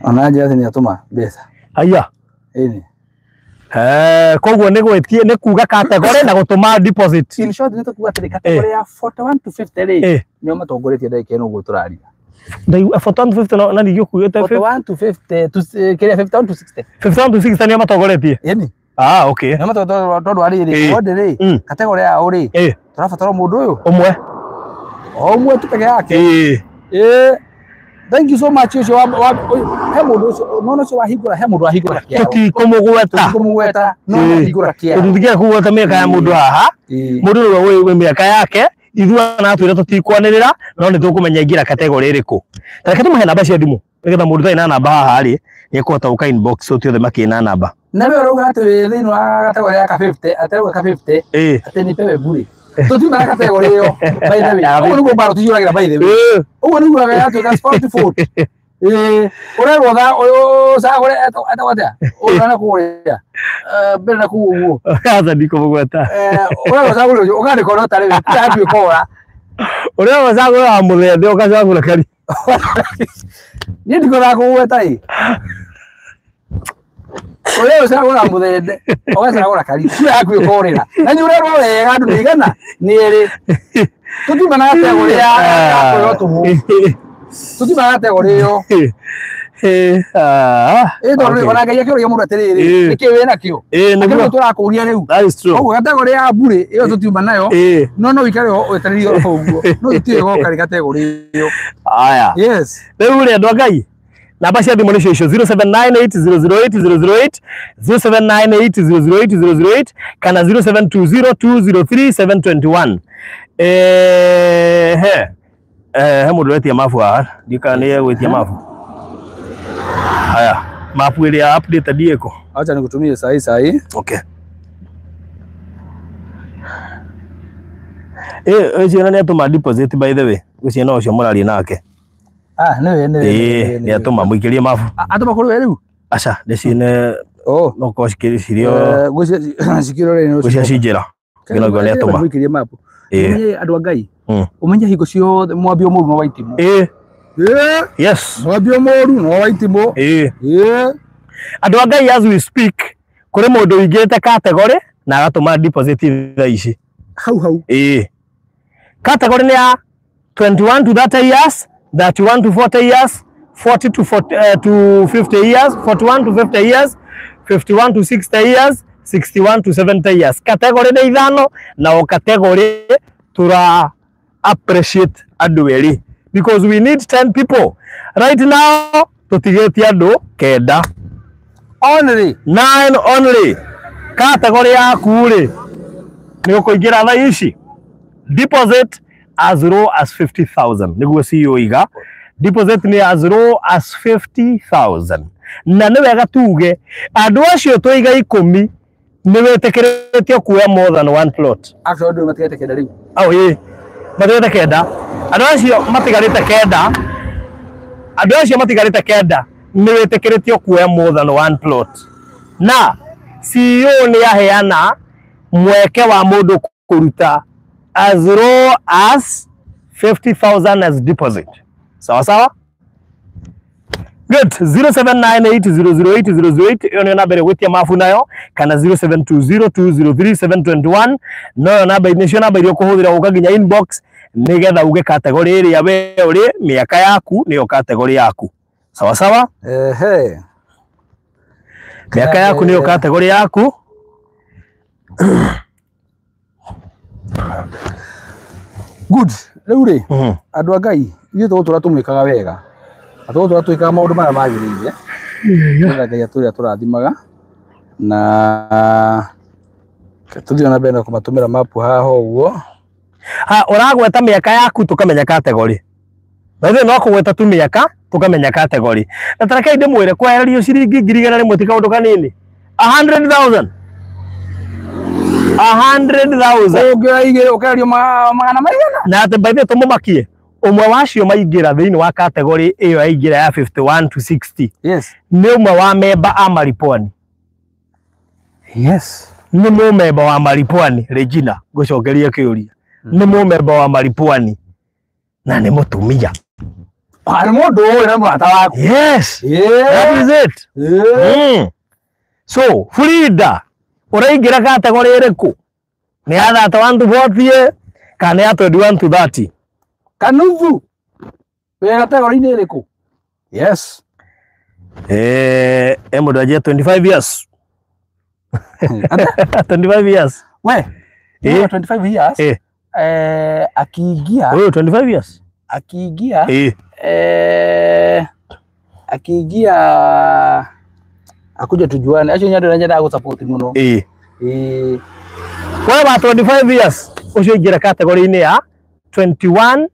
[SPEAKER 2] Ona njĩra atĩ nĩatũma mbeca.
[SPEAKER 1] Aya.
[SPEAKER 2] Ĩni.
[SPEAKER 1] Koguo nĩ gwĩtie nĩ kuga category na gũtũma deposit.
[SPEAKER 2] In short nĩ tũkuga atĩrĩ category ya 41 to 50 rĩ
[SPEAKER 1] Ĩĩ.
[SPEAKER 2] nĩo matongoretie ndagĩka ĩno ũguo tũraria.
[SPEAKER 1] Ndaigua 41 to 50 na ningĩ ũkuĩte
[SPEAKER 2] 41 to 50 to kĩrĩa 51 to 60.
[SPEAKER 1] 51 to 60 nĩo matongoretie.
[SPEAKER 2] Ĩni.
[SPEAKER 1] Ah, okay.
[SPEAKER 2] Nĩo matongoretie tondũ wa rĩrĩ
[SPEAKER 1] Ĩĩ.
[SPEAKER 2] wode rĩ
[SPEAKER 1] Mm.
[SPEAKER 2] category yao rĩ
[SPEAKER 1] Ĩĩ.
[SPEAKER 2] tũrabatara mũndũ ũyũ
[SPEAKER 1] Ũmwe.
[SPEAKER 2] o ũmwe tu peke yake.
[SPEAKER 1] Ĩĩ.
[SPEAKER 2] Ĩĩ. Thank you so much ũcio wa he mũndũ ũcio nona ũcio wahingũra he mũndũ wahingũra kĩao.
[SPEAKER 1] Tũtikũmũgweta.
[SPEAKER 2] Tũtikũmũgweta no wahingũra kĩao.
[SPEAKER 1] Tũtithikĩra kũgweta mĩaka ya mũndũ haha.
[SPEAKER 2] Ĩĩ.
[SPEAKER 1] Mũndũ nĩwe wĩ mĩaka yake ithuĩ ona atwĩra tũtikwanĩrĩra no nĩ tũkũmenya ingĩra category ĩrĩkũ. Ta reke tũmũhe namba cia thimũ nĩgetha mũndũ ũtarĩ na namba haha rĩ nĩekũhota gũka inbox tũthiĩ othe makĩrĩ na namba.
[SPEAKER 2] Na we ũrauga atĩ wĩ thĩinĩ wa category ya ka 50 atĩ ũrauga ka 50
[SPEAKER 1] Ĩĩ.
[SPEAKER 2] atĩ nipewe bure. Tũtiuma na category ĩyo by the way. Ũguo nĩguo mbaro tũiyũragĩra by the way.
[SPEAKER 1] Ĩĩ.
[SPEAKER 2] Ũguo nĩguo yatuĩka 44. Ĩĩ, ũrerwo tha ũcagũre etagwo atĩa? Ũyũ na kũrĩa. Mbere na kũu ũguo.
[SPEAKER 1] Aca ndikũmũgweta.
[SPEAKER 2] Ũrerwo ũcagũre ũcio ũkandĩka ona ũtarĩ we kura yaku ĩkora.
[SPEAKER 1] Ũrĩa ũcagũra wa mũthembe ũgacagũra kari.
[SPEAKER 2] Niĩ ndikwendaga kũgweta ĩ. Ũrĩa ũcagũra mũthembe ũgacagũra kari kura yaku ĩkorĩra. Na nĩ ũrerwo wega andũ nĩ igana nĩ erĩ. Tũtiuma na category ya kũrĩo tũhũ. Tũtiuma na category ĩyo.
[SPEAKER 1] Ĩĩ. Ah.
[SPEAKER 2] Ĩ tondũ ona Ngai akĩũria mũndũ atĩrĩrĩ
[SPEAKER 1] Ĩĩ.
[SPEAKER 2] nĩkĩ wĩ nakĩo?
[SPEAKER 1] Ĩĩ
[SPEAKER 2] Akĩrĩ
[SPEAKER 1] nĩguo.
[SPEAKER 2] tũrakũria rĩu.
[SPEAKER 1] That is true.
[SPEAKER 2] Koguo category ya mbure ĩyo tũtiuma nayo.
[SPEAKER 1] Ĩĩ.
[SPEAKER 2] No no ũikare ho wetereire o ũguo. No tũtiũĩ goka rĩ category ĩyo.
[SPEAKER 1] Aya.
[SPEAKER 2] Yes.
[SPEAKER 1] Rĩu rĩ andũ a Ngai namba cia thimũ nĩcio icio 0798008008 0798008008 kana 0720203721. He he mũndũ ũretia mabu haha ndikana nĩ egwĩtia mabu. Haya, mabu ĩrĩa updated ĩkũ?
[SPEAKER 2] Acha nikutumie sahi sahi.
[SPEAKER 1] Okay. Ũcio nĩ atũma deposit by the way. Ũcio no ũcio mũraria nake.
[SPEAKER 2] Ah, nĩwe nĩwe.
[SPEAKER 1] Ĩĩ, nĩ atũma mũikĩrie mabu.
[SPEAKER 2] Atũma kũrĩ we rĩu?
[SPEAKER 1] Aca, ndĩcine
[SPEAKER 2] Oh.
[SPEAKER 1] no korwo cikĩrĩ cirio
[SPEAKER 2] Ngwĩciria cikĩrore nĩ
[SPEAKER 1] ngwĩciria ci njĩra. Ngĩnaigua nĩ atũma.
[SPEAKER 2] Mũikĩrie mabu.
[SPEAKER 1] Ĩĩ.
[SPEAKER 2] Ũmenye andũ a Ngai.
[SPEAKER 1] Mm.
[SPEAKER 2] Ũmenye hingo ciothe mwambio mũru no waitimũ.
[SPEAKER 1] Ĩĩ.
[SPEAKER 2] Ĩĩ.
[SPEAKER 1] Yes.
[SPEAKER 2] Mwambio mũru no waitimũ.
[SPEAKER 1] Ĩĩ.
[SPEAKER 2] Ĩĩ.
[SPEAKER 1] Andũ a Ngai as we speak kũrĩ mũndũ ũingĩrĩte category na agatũma deposit thaa ici.
[SPEAKER 2] Hau hau.
[SPEAKER 1] Ĩĩ. Category nĩ ya 21 to 30 years, 31 to 40 years, 40 to 40, to 50 years, 41 to 50 years, 51 to 60 years, 61 to 70 years. Category nĩ ithano na o category tura appreciate andũ erĩ because we need 10 people. Right now tũtigĩtie andũ kenda.
[SPEAKER 2] Only
[SPEAKER 1] 9 only. Category yaku rĩ nĩ ũkũingĩra thaa ici. Deposit as low as 50,000 nĩguo CEO iga deposit nĩ as low as 50,000 na nĩ wega tuge andũ acio twaiga 10 nĩ wĩtĩkĩrĩtio kuoya more than one plot.
[SPEAKER 2] Actually andũ matigarĩte kenda rĩu.
[SPEAKER 1] Au ĩĩ, matigarĩte kenda. Andũ acio matigarĩte kenda, andũ acio matigarĩte kenda nĩ wĩtĩkĩrĩtio kuoya more than one plot. Na CEO nĩ aheana mweke wa mũndũ kũruta as low as 50,000 as deposit. Sawa sawa? Good. 0798008008 iyo nĩyo namba ĩrĩa ũgwĩtia mabu nayo, kana 0720203721 noyo namba, nĩcio namba iria ũkũhũthĩra gũka nginya inbox nĩgetha uge category ĩrĩa we ũrĩ, mĩaka yaku nĩyo category yaku. Sawa sawa?
[SPEAKER 2] Ehe.
[SPEAKER 1] Mĩaka yaku nĩyo category yaku.
[SPEAKER 2] Good. Rĩu rĩ, andũ a Ngai, ithuĩ tũgũtũra tũmwĩkaga wega. Na tũgũtũra twĩkaga maũndũ marĩa magĩrĩire. Nĩgetha Ngai atũrĩa tũrathimaga. Na tũthiĩ na mbere na kũmatũmĩra mapu haha ũguo.
[SPEAKER 1] Ha, ũragweta mĩaka yaku tũkamenya category. Na ithuĩ no kũgweta tu mĩaka tũkamenya category. Na ta rekei ndĩmwĩre kwehererio ciringi 100,000 ti kaũndũ kanini. 100,000. 100,000.
[SPEAKER 2] Ũngĩoya igĩrĩ ũkeherio magana maigana.
[SPEAKER 1] Na atĩ by the way tũmũmakie, ũmwe wacio maingĩra thĩinĩ wa category ĩyo yaingĩra ya 51 to 60.
[SPEAKER 2] Yes.
[SPEAKER 1] Nĩ ũmwe wa memba a Maripwani.
[SPEAKER 2] Yes.
[SPEAKER 1] Nĩ mũmemba wa Maripwani, Regina, ngũcokeria kĩũria. Nĩ mũmemba wa Maripwani na nĩ mũtumia.
[SPEAKER 2] Nĩ mũndũ ũĩ na mũrata waku.
[SPEAKER 1] Yes.
[SPEAKER 2] Yeah.
[SPEAKER 1] That is it.
[SPEAKER 2] Yeah.
[SPEAKER 1] So, Frida, ũraingĩra category ĩrĩkũ? Nĩ ya 31 to 40 kana ya 21 to 30?
[SPEAKER 2] Kanuthu. Wĩ category-inĩ ĩrĩkũ? Yes.
[SPEAKER 1] Mũndũ anjia 25 years. 25 years.
[SPEAKER 2] We, 25 years. Akiingia.
[SPEAKER 1] Wewe 25 years.
[SPEAKER 2] Akiingia. Akiingia akuja tujuane. Acio nyandũ nyendaga gũsupport mũno.
[SPEAKER 1] Wewe wa 25 years ucio ingĩra category-inĩ ya 21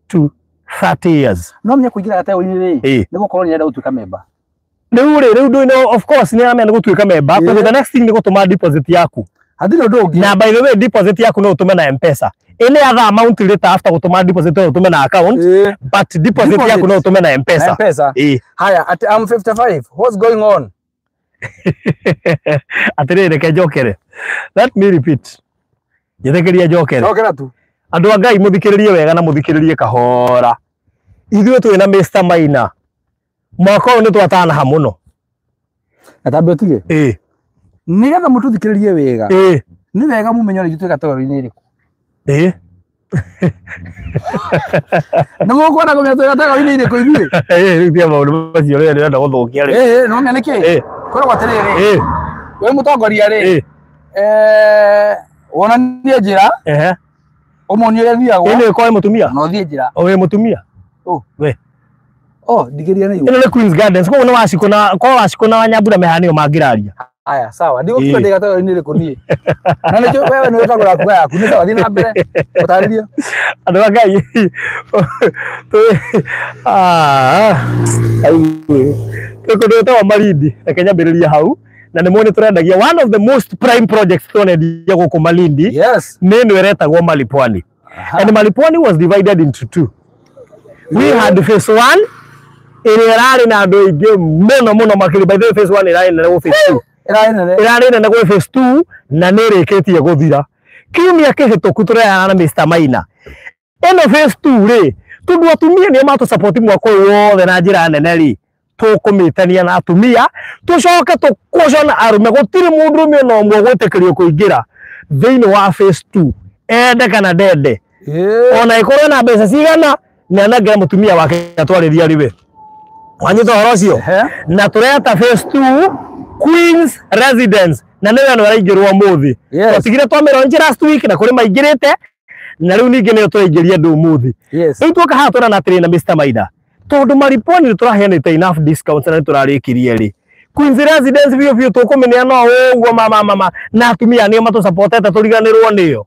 [SPEAKER 1] to 30 years.
[SPEAKER 2] No menya kũingĩra category-inĩ rĩ, nĩ gũkorwo nĩarenda gũtuĩka member.
[SPEAKER 1] Rĩu rĩ, rĩu ndũĩ, of course nĩ aramenya nĩ gũtuĩka member. Koguo the next thing nĩ gũtũma deposit yaku.
[SPEAKER 2] Hatirĩ ũndũ ũngĩ.
[SPEAKER 1] Na by the way deposit yaku no ũtũme na M-Pesa. Any other amount later after gũtũma deposit no ũtũme na account, but deposit yaku no ũtũme na M-Pesa.
[SPEAKER 2] M-Pesa. Haya, at I'm 55. What's going on?
[SPEAKER 1] Atĩrĩrĩ, reke njokere. Let me repeat. Njĩtĩkĩrie njokere.
[SPEAKER 2] Njokera tu.
[SPEAKER 1] Andũ a Ngai mũthikĩrĩrie wega na mũthikĩrĩrie kahora. Ithuĩ twĩ na Mr. Maina. Mwaka ũyũ nĩ twatanaha mũno.
[SPEAKER 2] Na tambe ũtige. Nĩgetha mũtũthikĩrĩrie wega. Nĩ wega mũmenye ũrĩa ithuĩ category-inĩ ĩrĩkũ. Nĩ mũkwenda kũmenya twĩ category-inĩ ĩrĩkũ ithuĩ?
[SPEAKER 1] Rĩu tiga maũndũ macio rĩrĩa ndĩrenda gũthũkia rĩu.
[SPEAKER 2] No menya nĩkĩ? Kwĩragwo atĩrĩrĩ, wĩ mũtongoria rĩ, wonanie njĩra, ũmuonie ũrĩa thiagwo.
[SPEAKER 1] Ĩno ĩkorwo ĩ mũtumia?
[SPEAKER 2] Na ũthiĩ njĩra.
[SPEAKER 1] O wĩ mũtumia? We.
[SPEAKER 2] Oh, ndigĩria nĩ
[SPEAKER 1] Ĩno nĩ Queen's Gardens, koguo nĩ Wacikũ na korwo Wacikũ na Wanyambura mehanio mangĩraria.
[SPEAKER 2] Aya, sawa. Ndigũkiuga ndĩ category-inĩ ĩrĩkũ niĩ. Na nĩkĩo wewe nĩ wĩkagũra kuga yaku. Nĩ sawa, thiĩ na mbere. Ũtarĩrie.
[SPEAKER 1] Andũ a Ngai. Twĩ kũndũ gwĩtagwo Malindi. Reke nyambĩrĩrie hau. Na nĩ muone tũrendagia one of the most prime projects tũrendia gũkũ Malindi.
[SPEAKER 2] Yes.
[SPEAKER 1] Nĩ ĩno ĩretagwo Malipwani. And Malipwani was divided into two. We had phase 1 ĩrĩa ĩrarĩ na andũ aingĩ mũno mũno makĩria. By the way, phase 1 ĩrarĩ nene gwĩ phase 2.
[SPEAKER 2] Ĩrarĩ nene.
[SPEAKER 1] Ĩrarĩ nene gwĩ phase 2 na nĩ ĩrĩkĩtie gũthira. Kiumia kĩhĩtũku tũrehana na Mr. Maina. Ĩno phase 2 rĩ, tondũ atumia nĩo matũ support mwaka ũyũ wothe na njĩra nene rĩ, tũkũmĩtania na atumia, tũcoke tũkũcona arũme. Gũtirĩ mũndũrũme ona ũmwe ũgwĩtĩkĩrio kũingĩra thĩinĩ wa phase 2, ende kana ndende. Ona ĩkorwo na mbeca cigana, nĩ anengere mũtumia wake atwarĩrie arĩ we. Wanyita ũhoro ũcio? Na tũreta phase 2 Queen's Residence, na nĩyo ĩno ĩraingĩrwo ũmũthĩ. Twatigire twamĩronje last week na kũrĩ maingĩrĩte, na rĩu ningĩ nĩyo tũraingĩria andũ ũmũthĩ. Rĩu tuoka haha tũrona atĩrĩ na Mr. Maina, tondũ Maripwani nĩ tũraheanĩte enough discounts na nĩ tũrarĩkirie rĩ, Queen's Residence biũ biũ tũkũmĩneana o ũguo mama mama, na atumia nĩo matũsupportete tũriganĩrwo nĩo.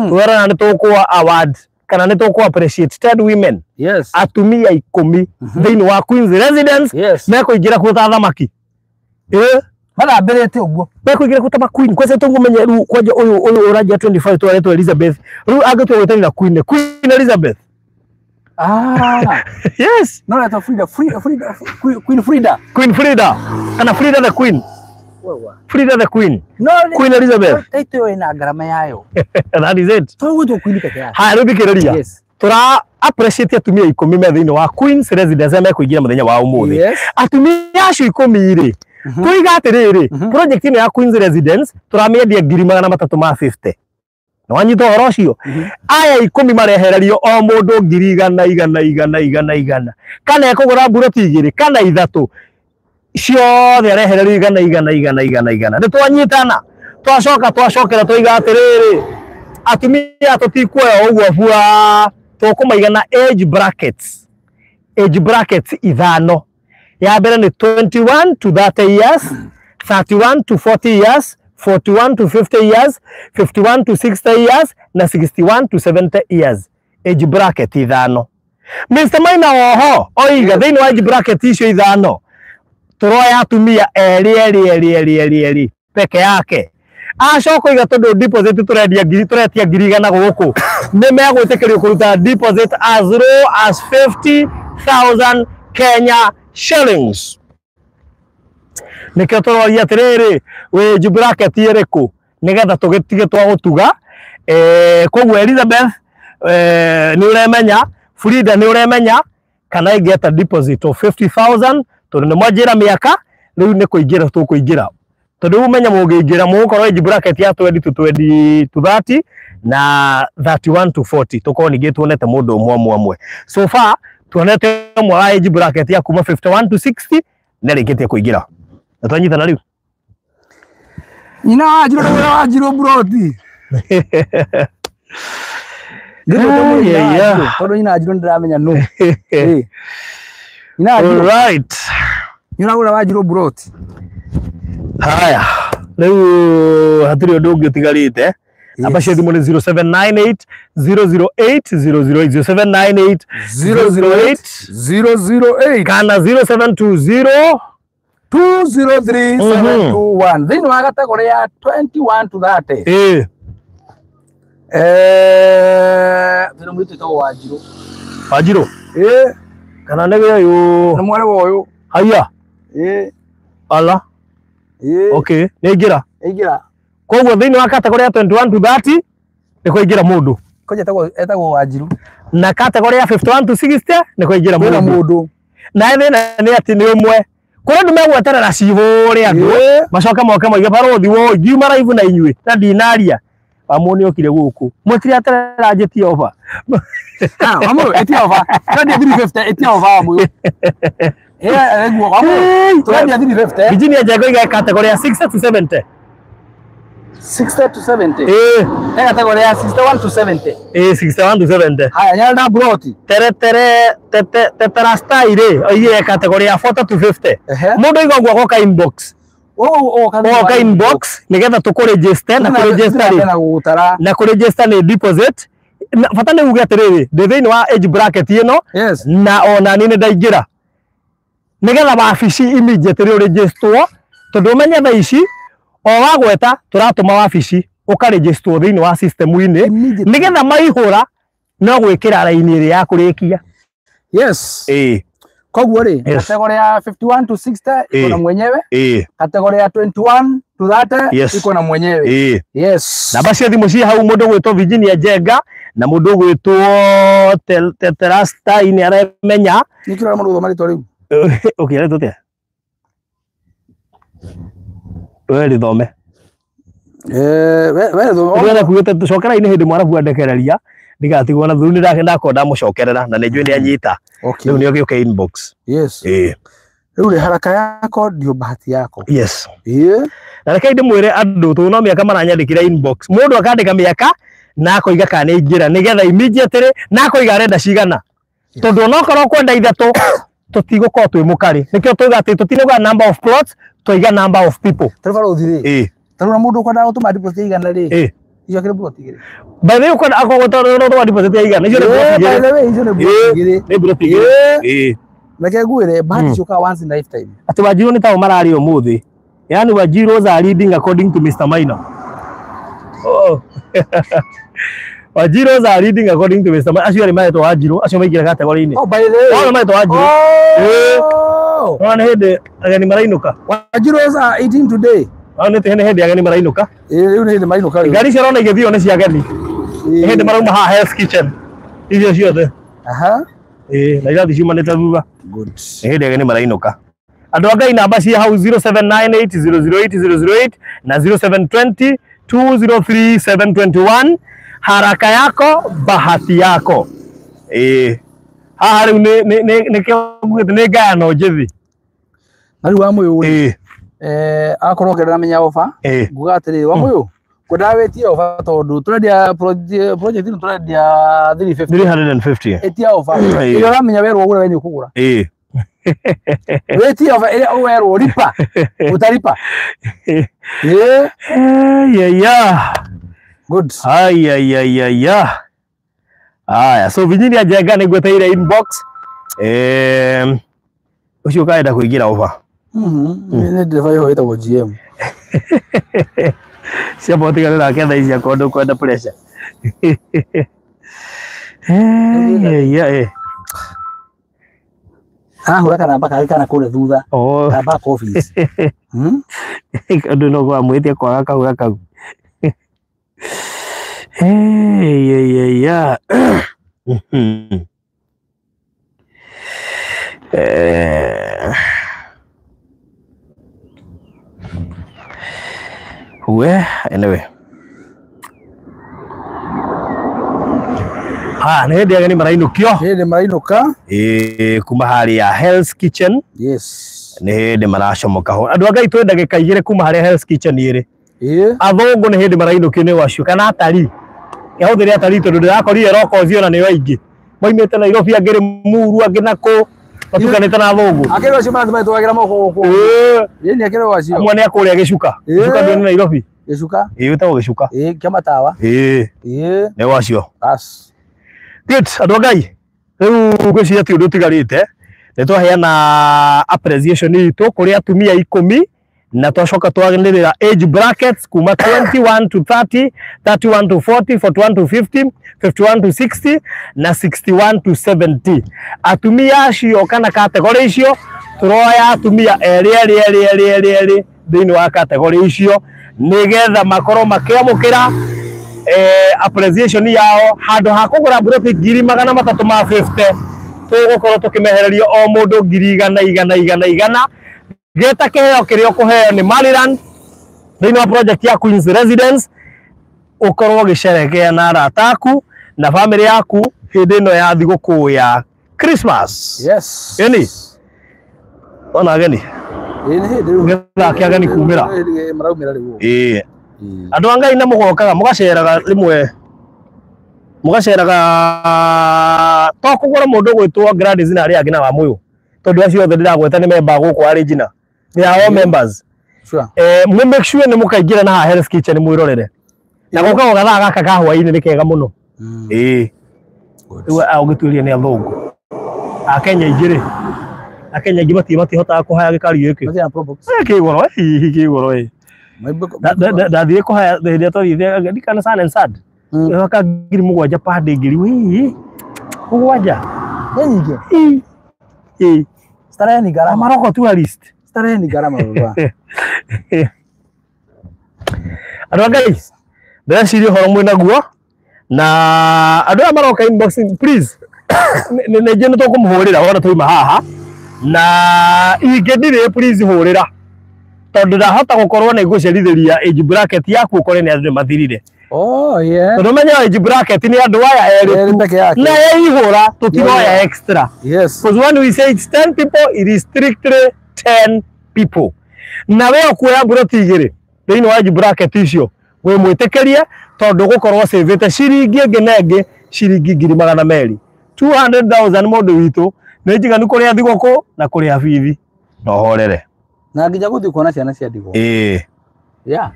[SPEAKER 1] Twerana nĩ tũkũa award kana nĩ tũkũ appreciate 10 women.
[SPEAKER 2] Yes.
[SPEAKER 1] Atumia 10 thĩinĩ wa Queen's Residence.
[SPEAKER 2] Yes.
[SPEAKER 1] Mekũingĩra kuo ta thamaki.
[SPEAKER 2] Mathambĩrĩte ũguo.
[SPEAKER 1] Mekũingĩra kuo ta ma queen. Kwanja tũngũmenya rĩu kwanja ũyũ ũranjia 25 twaretwo Elizabeth. Rĩu angĩtua gwĩtanĩra queen, Queen Elizabeth. Yes.
[SPEAKER 2] No, that's Frida. Frida, Frida, Queen Frida.
[SPEAKER 1] Queen Frida. Kana Frida the Queen.
[SPEAKER 2] Wewa.
[SPEAKER 1] Frida the Queen.
[SPEAKER 2] No,
[SPEAKER 1] Queen Elizabeth.
[SPEAKER 2] Title ĩyo ĩna ngarama yayo.
[SPEAKER 1] That is it.
[SPEAKER 2] To gwĩtwo Queen peke yake.
[SPEAKER 1] Haya rĩu thikĩrĩria.
[SPEAKER 2] Yes.
[SPEAKER 1] Tura appreciate atumia 10 me thĩinĩ wa Queen's Residence arĩa mekũingĩra mũthenya wa ũmũthĩ.
[SPEAKER 2] Yes.
[SPEAKER 1] Atumia acio 10 rĩ, tuiga atĩrĩrĩ, project ĩno ya Queen's Residence tũramĩendia 350,000. Na wanyita ũhoro ũcio? Aya 10 marehererio o mũndũ 100,000 100 100 100. Kana ekũgũra mburoti 2 kana 3 ciothe arehererio 100 100 100 100. Nĩ twanyitana. Twacoka twacokera tũiga atĩrĩrĩ, atumia tũtikuoya ũguo bua, tũkũmaigana age brackets. Age brackets 5. Ya mbere nĩ 21 to 30 years, 31 to 40 years, 41 to 50 years, 51 to 60 years na 61 to 70 years. Age bracket 5. Mr. Maina oho oiga thĩinĩ wa age bracket icio 5 tũroya atumia erĩ erĩ erĩ erĩ erĩ erĩ peke yake. Acoka oiga tondũ deposit tũrendia ngiri tũretia 100,000 gũkũ nĩ megwĩtĩkĩrio kũruta deposit as low as 50,000 Kenya shillings. Nĩkĩo tũroria atĩrĩrĩ, wĩ age bracket ĩrĩkũ nĩgetha tũgĩtige twa gũtuga. Koguo Elizabeth nĩ ũremenya, Frida nĩ ũremenya kana ingĩeta deposit of 50,000 tondũ nĩ mwanjĩra mĩaka rĩu nĩ kũingĩra tũkũingĩra. Tondũ rĩu ũmenye mũngĩingĩra mũgũkorwo age bracket ya 20 to 20 to 30 na 31 to 40 tũkorwo ningĩ tuonete mũndũ ũmwe ũmwe ũmwe. So far tuonete ũmwe wa age bracket ya kuma 51 to 60 nĩ arĩkĩtie kũingĩra. Na twanyitana rĩu.
[SPEAKER 2] Nyina wa Njirũ ndagũra wa Njirũ mburoti. Tondũ nyina wa Njirũ nĩndĩramenya nũ. Nyina wa Njirũ.
[SPEAKER 1] Right.
[SPEAKER 2] Nyina wa Njirũ mburoti.
[SPEAKER 1] Haya, rĩu hatirĩ ũndũ ũngĩ ũtigarĩte. Namba cia thimũ nĩ 0798 008 008 0798 008
[SPEAKER 2] 008
[SPEAKER 1] kana 0720
[SPEAKER 2] 203 721. Thĩinĩ wa category ya 21 to 30. Thĩna mũirĩtu wĩtagwo Wanjirũ.
[SPEAKER 1] Wanjirũ? Kana nĩ ũyũ?
[SPEAKER 2] Nĩ mwarĩ wa ũyũ.
[SPEAKER 1] Haya. Ala. Okay, nĩ aingĩra.
[SPEAKER 2] Aingĩra.
[SPEAKER 1] Koguo thĩinĩ wa category ya 21 to 30 nĩ kũingĩra mũndũ.
[SPEAKER 2] Koja etagwo Wanjirũ.
[SPEAKER 1] Na category ya 51 to 60 nĩ kũingĩra mũndũ. Na thĩna nĩ atĩ nĩ ũmwe. Kũrĩ andũ megweterera cihũre andũ macoke moke moige barũthi woi ngiuma raivu na inyuĩ na ndinaria. Wamũ nĩ okire gũkũ. Mũtiraterera njĩtie ofa.
[SPEAKER 2] Wamũ ĩtia ofa. Tũrendia 350 ĩtia ofa wamũ. Wamũ tũrendia 350.
[SPEAKER 1] Virginia Njengo iga category ya 60 to 70.
[SPEAKER 2] 60 to 70. Category ya 61 to 70.
[SPEAKER 1] 61 to 70.
[SPEAKER 2] Haya, nyarenda broti.
[SPEAKER 1] Tere tere tete teterasta ire oige category ya 40 to 50. Mundu iga ũguo agoka inbox. Oka inbox nigetha tũkũregister na kũregister rĩ. Na kũregister nĩ deposit. Bata nĩ uge atĩrĩrĩ, ndĩ thĩinĩ wa age bracket ĩno na ona niĩ nĩ ndaingĩra. Nigetha wabici immediately ũregisterwo tondũ ũmenye thaa ici o wagweta tũratũma wabici ũkaregisterwo thĩinĩ wa system-inĩ nigetha maihũra no gwĩkĩra raini ĩrĩa ya kũrĩkia.
[SPEAKER 2] Yes. Koguo rĩ, category ya 51 to 60 iko na mwenyewe. Category ya 21 to 30 iko na mwenyewe. Yes.
[SPEAKER 1] Namba cia thimũ ci hau mũndũ gwĩtwo Virginia Njenga na mũndũ gwĩtwo Teterasta nĩ aremenya.
[SPEAKER 2] Nĩ kĩrora mũndũ gũthoma rĩtwa rĩu.
[SPEAKER 1] Okay, rĩtwa atĩa? We rĩthome.
[SPEAKER 2] We rĩthome.
[SPEAKER 1] Ndĩrenda kuugĩte tũcokera-inĩ hĩndĩ mwarabu andekereria ndigatigwo na thuru nĩ ndakorwo ndamũcokerera na nĩ njũĩ nĩ anyita.
[SPEAKER 2] Okay.
[SPEAKER 1] Rĩu nĩ ũgĩũke inbox.
[SPEAKER 2] Yes. Rĩu rĩ haraka yako ndio bahati yako.
[SPEAKER 1] Yes. Na reke ndĩmwĩre andũ tondũ no mĩaka maranyandĩkĩra inbox. Mũndũ akandĩka mĩaka na akoiga kana nĩ aingĩra nĩgetha immediately na akoiga arenda cigana. Tondũ onokorwo kwenda ithatũ tũtigũkorwo twĩ mũkarĩ. Nĩkĩo tuiga atĩ tũtinauga number of plots, twaiga number of people.
[SPEAKER 2] Tarĩu barũthi rĩ. Tarĩu na mũndũ ũkwendaga gũtũma deposit ya igana rĩ. Icio akĩrĩ plot igĩrĩ.
[SPEAKER 1] By the way ũkwenda akorwo gũtũma deposit ya igana icio nĩ plot igĩrĩ.
[SPEAKER 2] By the way icio nĩ plot igĩrĩ.
[SPEAKER 1] Nĩ plot igĩrĩ.
[SPEAKER 2] Reke ngwĩre bahati ciũkaga once in lifetime.
[SPEAKER 1] Atĩ Wanjirũ nĩ tao mararĩ ũmũthĩ. Yaani Wanjirũ are leading according to Mr. Maina. Oh. Wanjirũ are leading according to Mr. Maina. Acio arĩ maretwo Wanjirũ, acio maingĩra category-inĩ.
[SPEAKER 2] Oh, by the way.
[SPEAKER 1] Othe maretwo Wanjirũ.
[SPEAKER 2] Oh.
[SPEAKER 1] Nĩ hĩndĩ ageni marainũka.
[SPEAKER 2] Wanjiru's are eating today.
[SPEAKER 1] Nĩ nĩ hĩndĩ ageni marainũka.
[SPEAKER 2] Ĩĩ rĩu nĩ hĩndĩ marainũka rĩu.
[SPEAKER 1] Ngari icio ũrona igĩthio nĩ cia ageni. Nĩ hĩndĩ marauma haha Hell's Kitchen. Icio ciothe.
[SPEAKER 2] Aha.
[SPEAKER 1] Ĩĩ na irathi ciumanĩte thutha.
[SPEAKER 2] Good.
[SPEAKER 1] Nĩ hĩndĩ ageni marainũka. Andũ a Ngai namba cia hau 0798008008 na 0720 203 721. Haraka yako bahati yako. Ĩĩ haha rĩu nĩ nĩ nĩ ngayano njĩthi.
[SPEAKER 2] Na rĩu wa mũyũ
[SPEAKER 1] rĩ.
[SPEAKER 2] Akorwo ũkĩenda menya ofa. Nguga atĩrĩrĩ wa mũyũ ngwendaga wĩtie ofa tondũ tũrendia project ĩno tũrendia 350.
[SPEAKER 1] 350.
[SPEAKER 2] Ĩtia ofa. Ĩrĩa ũramenya werwo ũgũre we nĩ ũkũgũra.
[SPEAKER 1] Ĩĩ.
[SPEAKER 2] Wĩtie ofa ĩrĩa ũwerwo ripa. Ũtaripa. Ĩĩ.
[SPEAKER 1] Yeah.
[SPEAKER 2] Good.
[SPEAKER 1] Ai. Aya, so Virginia Njenga nĩ ngweteire inbox. Ũcio ũkaenda kũingĩra ofa.
[SPEAKER 2] Nĩ ndereba ĩyo ĩtagwo GM.
[SPEAKER 1] Ciamba ũtigane nake thaa ici akorwo ndũkwenda pressure.
[SPEAKER 2] Arahũra karamba kangĩ kana kũrĩa thutha.
[SPEAKER 1] Oh.
[SPEAKER 2] Ka back office.
[SPEAKER 1] Ũndũ no kwamwĩtia kwaga kahũra kau. We, anyway. Ha, nĩ hĩndĩ ageni marainũkio.
[SPEAKER 2] Nĩ hĩndĩ marainũka.
[SPEAKER 1] Ĩĩ, kuma harĩa Hell's Kitchen.
[SPEAKER 2] Yes.
[SPEAKER 1] Nĩ hĩndĩ maracomoka ho. Andũ a Ngai twĩ ndagĩka igĩrĩ kuma harĩa Hell's Kitchen ĩrĩ.
[SPEAKER 2] Ĩĩ.
[SPEAKER 1] Athũngũ nĩ hĩndĩ marainũkio nĩ wacio kana atarii. Kĩahũthĩre atarii tondũ ndĩrakorire Rokozi ona nĩo aingĩ. Moimĩte Nairobi angĩ Limuru angĩ nakũ. Matukanĩte na athũngũ.
[SPEAKER 2] Akĩrĩ acio marathiĩ magĩtwagĩra moko gũkũ.
[SPEAKER 1] Ĩĩ.
[SPEAKER 2] Ĩĩ nĩ akĩrĩ acio.
[SPEAKER 1] Amwe nĩ a kũrĩa Gĩcuka. Gĩcuka ndio nĩ Nairobi.
[SPEAKER 2] Gĩcuka.
[SPEAKER 1] Ĩĩ wĩtagwo Gĩcuka.
[SPEAKER 2] Ĩĩ kĩa matawa.
[SPEAKER 1] Ĩĩ.
[SPEAKER 2] Ĩĩ.
[SPEAKER 1] Nĩ wacio.
[SPEAKER 2] Bas.
[SPEAKER 1] Good, andũ a Ngai. Rĩu ngwĩciria ti ũndũ ũtigarĩte. Nĩ twaheana appreciation itũ kũrĩ atumia 10 na twacoka twanĩrĩra age brackets kuma 21 to 30, 31 to 40, 41 to 50, 51 to 60 na 61 to 70. Atumia acio kana category icio tũroya atumia erĩ erĩ erĩ erĩ erĩ erĩ thĩinĩ wa category icio nĩgetha makorwo makĩamũkĩra appreciation yao handũ ha kũgũra mburoti 350,000 tũgũkorwo tũkĩmehereria o mũndũ 100,000 gĩta kĩheo kĩrĩa ũkũheo nĩ Maryland thĩinĩ wa project ya Queen's Residence ũkorwo ũgĩcerekea na arata aku na famĩlĩ yaku hĩndĩ ĩno ya thigũkũ ya Christmas.
[SPEAKER 2] Yes.
[SPEAKER 1] Ĩni ona ageni.
[SPEAKER 2] Ĩĩ nĩ hĩndĩ rĩu.
[SPEAKER 1] Nĩgetha kĩ ageni kumĩra.
[SPEAKER 2] Maraumĩra rĩu.
[SPEAKER 1] Ĩĩ. Andũ a Ngai na mũgokaga mũgaceraga rĩmwe mũgaceraga to kũgũra mũndũ ũgwĩtwo Gladys na arĩa angĩ na Wamũyũ tondũ acio othe ndĩragweta nĩ memba gũkũ arĩ njina. They are all members.
[SPEAKER 2] Sure.
[SPEAKER 1] Mũ make sure nĩ mũkaingĩra na haha Hell's Kitchen mwĩrorere. Na gũka gathaa gaka ka hwaĩ-inĩ nĩ kega mũno. Ĩĩ. Rĩu ũgĩtuĩria nĩ athũngũ. Akenya aingĩ rĩ. Akenya aingĩ matihotaga kũhaya gĩkari gĩkĩ.
[SPEAKER 2] Matirĩ na Probox.
[SPEAKER 1] Kĩgoro hihi kĩgoro ĩ. Ndathire kũhaya hĩndĩ ĩrĩa twathiire ndikana Sun and Sand. Ka 7,000 pande 7,000. 7.
[SPEAKER 2] Nĩ nyingĩ.
[SPEAKER 1] Ĩĩ.
[SPEAKER 2] Starehe ni gharama.
[SPEAKER 1] Maroko tourist.
[SPEAKER 2] Starehe ni gharama baba.
[SPEAKER 1] Andũ a Ngai, ndĩreciria ũhoro mwĩ naguo na andũ aya maroka inbox please nĩ njũĩ nĩ tũkũmũhũrĩra wona twauma haha na ingĩ ndirĩ please hũrĩra tondũ ndahota gũkorwo nĩ ngũcerithĩria age bracket yaku ũkore nĩ andũ nĩ mathirire.
[SPEAKER 2] Oh yeah.
[SPEAKER 1] Tondũ menye age bracket nĩ andũ aya erĩ
[SPEAKER 2] peke yake.
[SPEAKER 1] Na yaihũra tũtiroya extra.
[SPEAKER 2] Yes.
[SPEAKER 1] Because when we say it's 10 people, it is strictly 10 people. Na we ũkuoya mburoti igĩrĩ thĩinĩ wa age bracket icio wĩ mwĩtĩkĩrie tondũ gũkorwo savĩte ciringi ĩngĩ na ĩngĩ ciringi 200,000. 200,000 mũndũ witũ nĩ njiganu kũrĩa thigũkũ na kũrĩa bithi na ũhorere.
[SPEAKER 2] Na nginya gũthiĩ kuona ciana cia ndigwa.
[SPEAKER 1] Ĩĩ.
[SPEAKER 2] Yeah.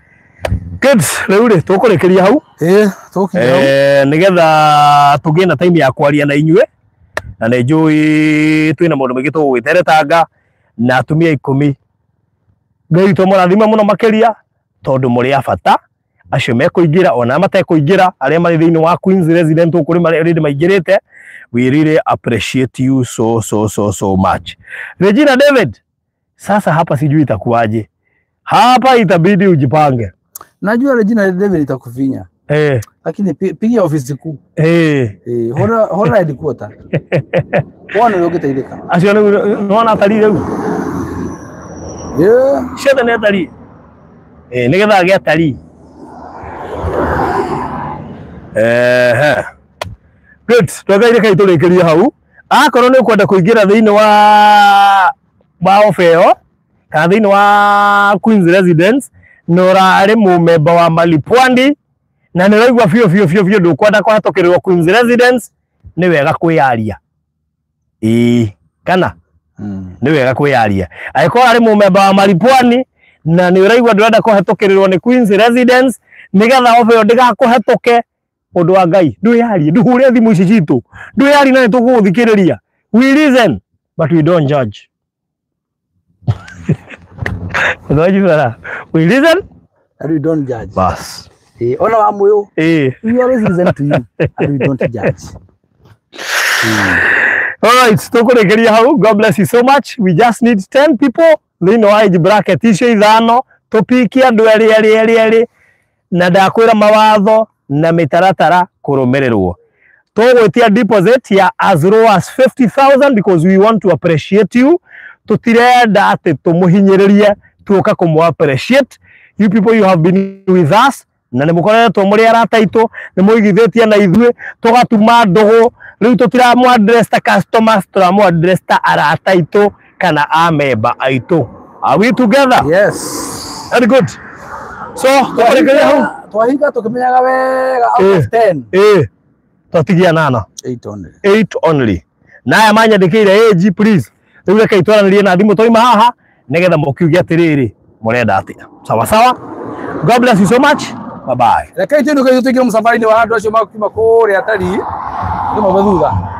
[SPEAKER 1] Good, rĩu rĩ tũkũrĩkĩria hau.
[SPEAKER 2] Ĩĩ, tũgũkinya hau.
[SPEAKER 1] Nĩgetha tũgĩe na time ya kwaria na inyuĩ na nĩ njũĩ twĩna maũndũ maingĩ tũgũgĩteretanga na atumia 10. Ngai witũ mũrathime mũno makĩria tondũ mũrĩ a bata. Acio mekũingĩra ona matekũingĩra arĩa marĩ thĩinĩ wa Queens Resident kũrĩ marĩa already maingĩrĩte, we really appreciate you so so so so much. Regina David, sasa hapa sijui itakuwaje. Hapa itabidi ujipange.
[SPEAKER 2] Najua Regina David itakufinya. Lakini pigia ofisi kuu. Hora hora headquarter. Wona nĩ ũngĩteithĩka.
[SPEAKER 1] Acio nĩ atari rĩu.
[SPEAKER 2] Yeah.
[SPEAKER 1] Ciothe nĩ atari. Nĩgetha agĩe atari. Good. Twagaire kai tũrĩkĩrie hau. Akorwo nĩ ũkwenda kũingĩra thĩinĩ wa ofeo kana thĩinĩ wa Queens Residence na ũrarĩ mũmemba wa Malipwandi na nĩ ũraigua biũ biũ biũ biũ ndũkwenda kũhetũkĩrĩrwo Queens Residence, nĩ wega kwĩyaria. Ĩĩ, kana nĩ wega kwĩyaria. Angĩkorwo arĩ mũmemba wa Malipwani na nĩ ũraigua ndũrenda kũhetũkĩrĩrwo nĩ Queens Residence nĩgetha ofeo ndĩgakũhetũke, ũndũ wa Ngai ndwĩyarie, ndũhũre thimũ ici citũ, ndwĩyarie na nĩtũgũgũthikĩrĩria. We listen but we don't judge. We listen
[SPEAKER 2] and we don't judge.
[SPEAKER 1] Bas.
[SPEAKER 2] Ona wa muyo. We always listen to you and we don't judge.
[SPEAKER 1] All right, tũkũrĩkĩria hau. God bless you so much. We just need 10 people thĩinĩ wa age bracket icio ithano, tũpikie andũ erĩ erĩ erĩ erĩ, na ndakwĩra mawatho na mĩtaratara kũrũmĩrĩrwo. Tũgwĩtia deposit ya as low as 50,000 because we want to appreciate you. Tũtirenda atĩ tũmũhinyĩrĩrie, tuoka kũmũ appreciate. You people, you have been with us na nĩ mũkoretwo mũrĩ arata aitũ, nĩ mũigithĩtie na ithuĩ tũgatuma ndũgũ. Rĩu tũtiramũ address ta customers, tũramũ address ta arata aitũ kana amemba aitũ. Are we together?
[SPEAKER 2] Yes.
[SPEAKER 1] Very good. So tũkũrĩkĩria hau.
[SPEAKER 2] Twahinga tũkĩmenyaga wega out of 10.
[SPEAKER 1] Twatigia nana.
[SPEAKER 2] 8 only.
[SPEAKER 1] 8 only. Na aya manyandĩkĩire age please. Rĩu reke itwaranĩrie na thimũ twaima haha nĩgetha mũkiuge atĩrĩrĩ mũrenda atĩa. Sawa sawa. God bless you so much. Bye bye.
[SPEAKER 2] Reke itũinũke ithuĩ tũingĩre mũcabara-inĩ wa andũ acio makiuma kũrĩa atari. Nĩ mauma thutha.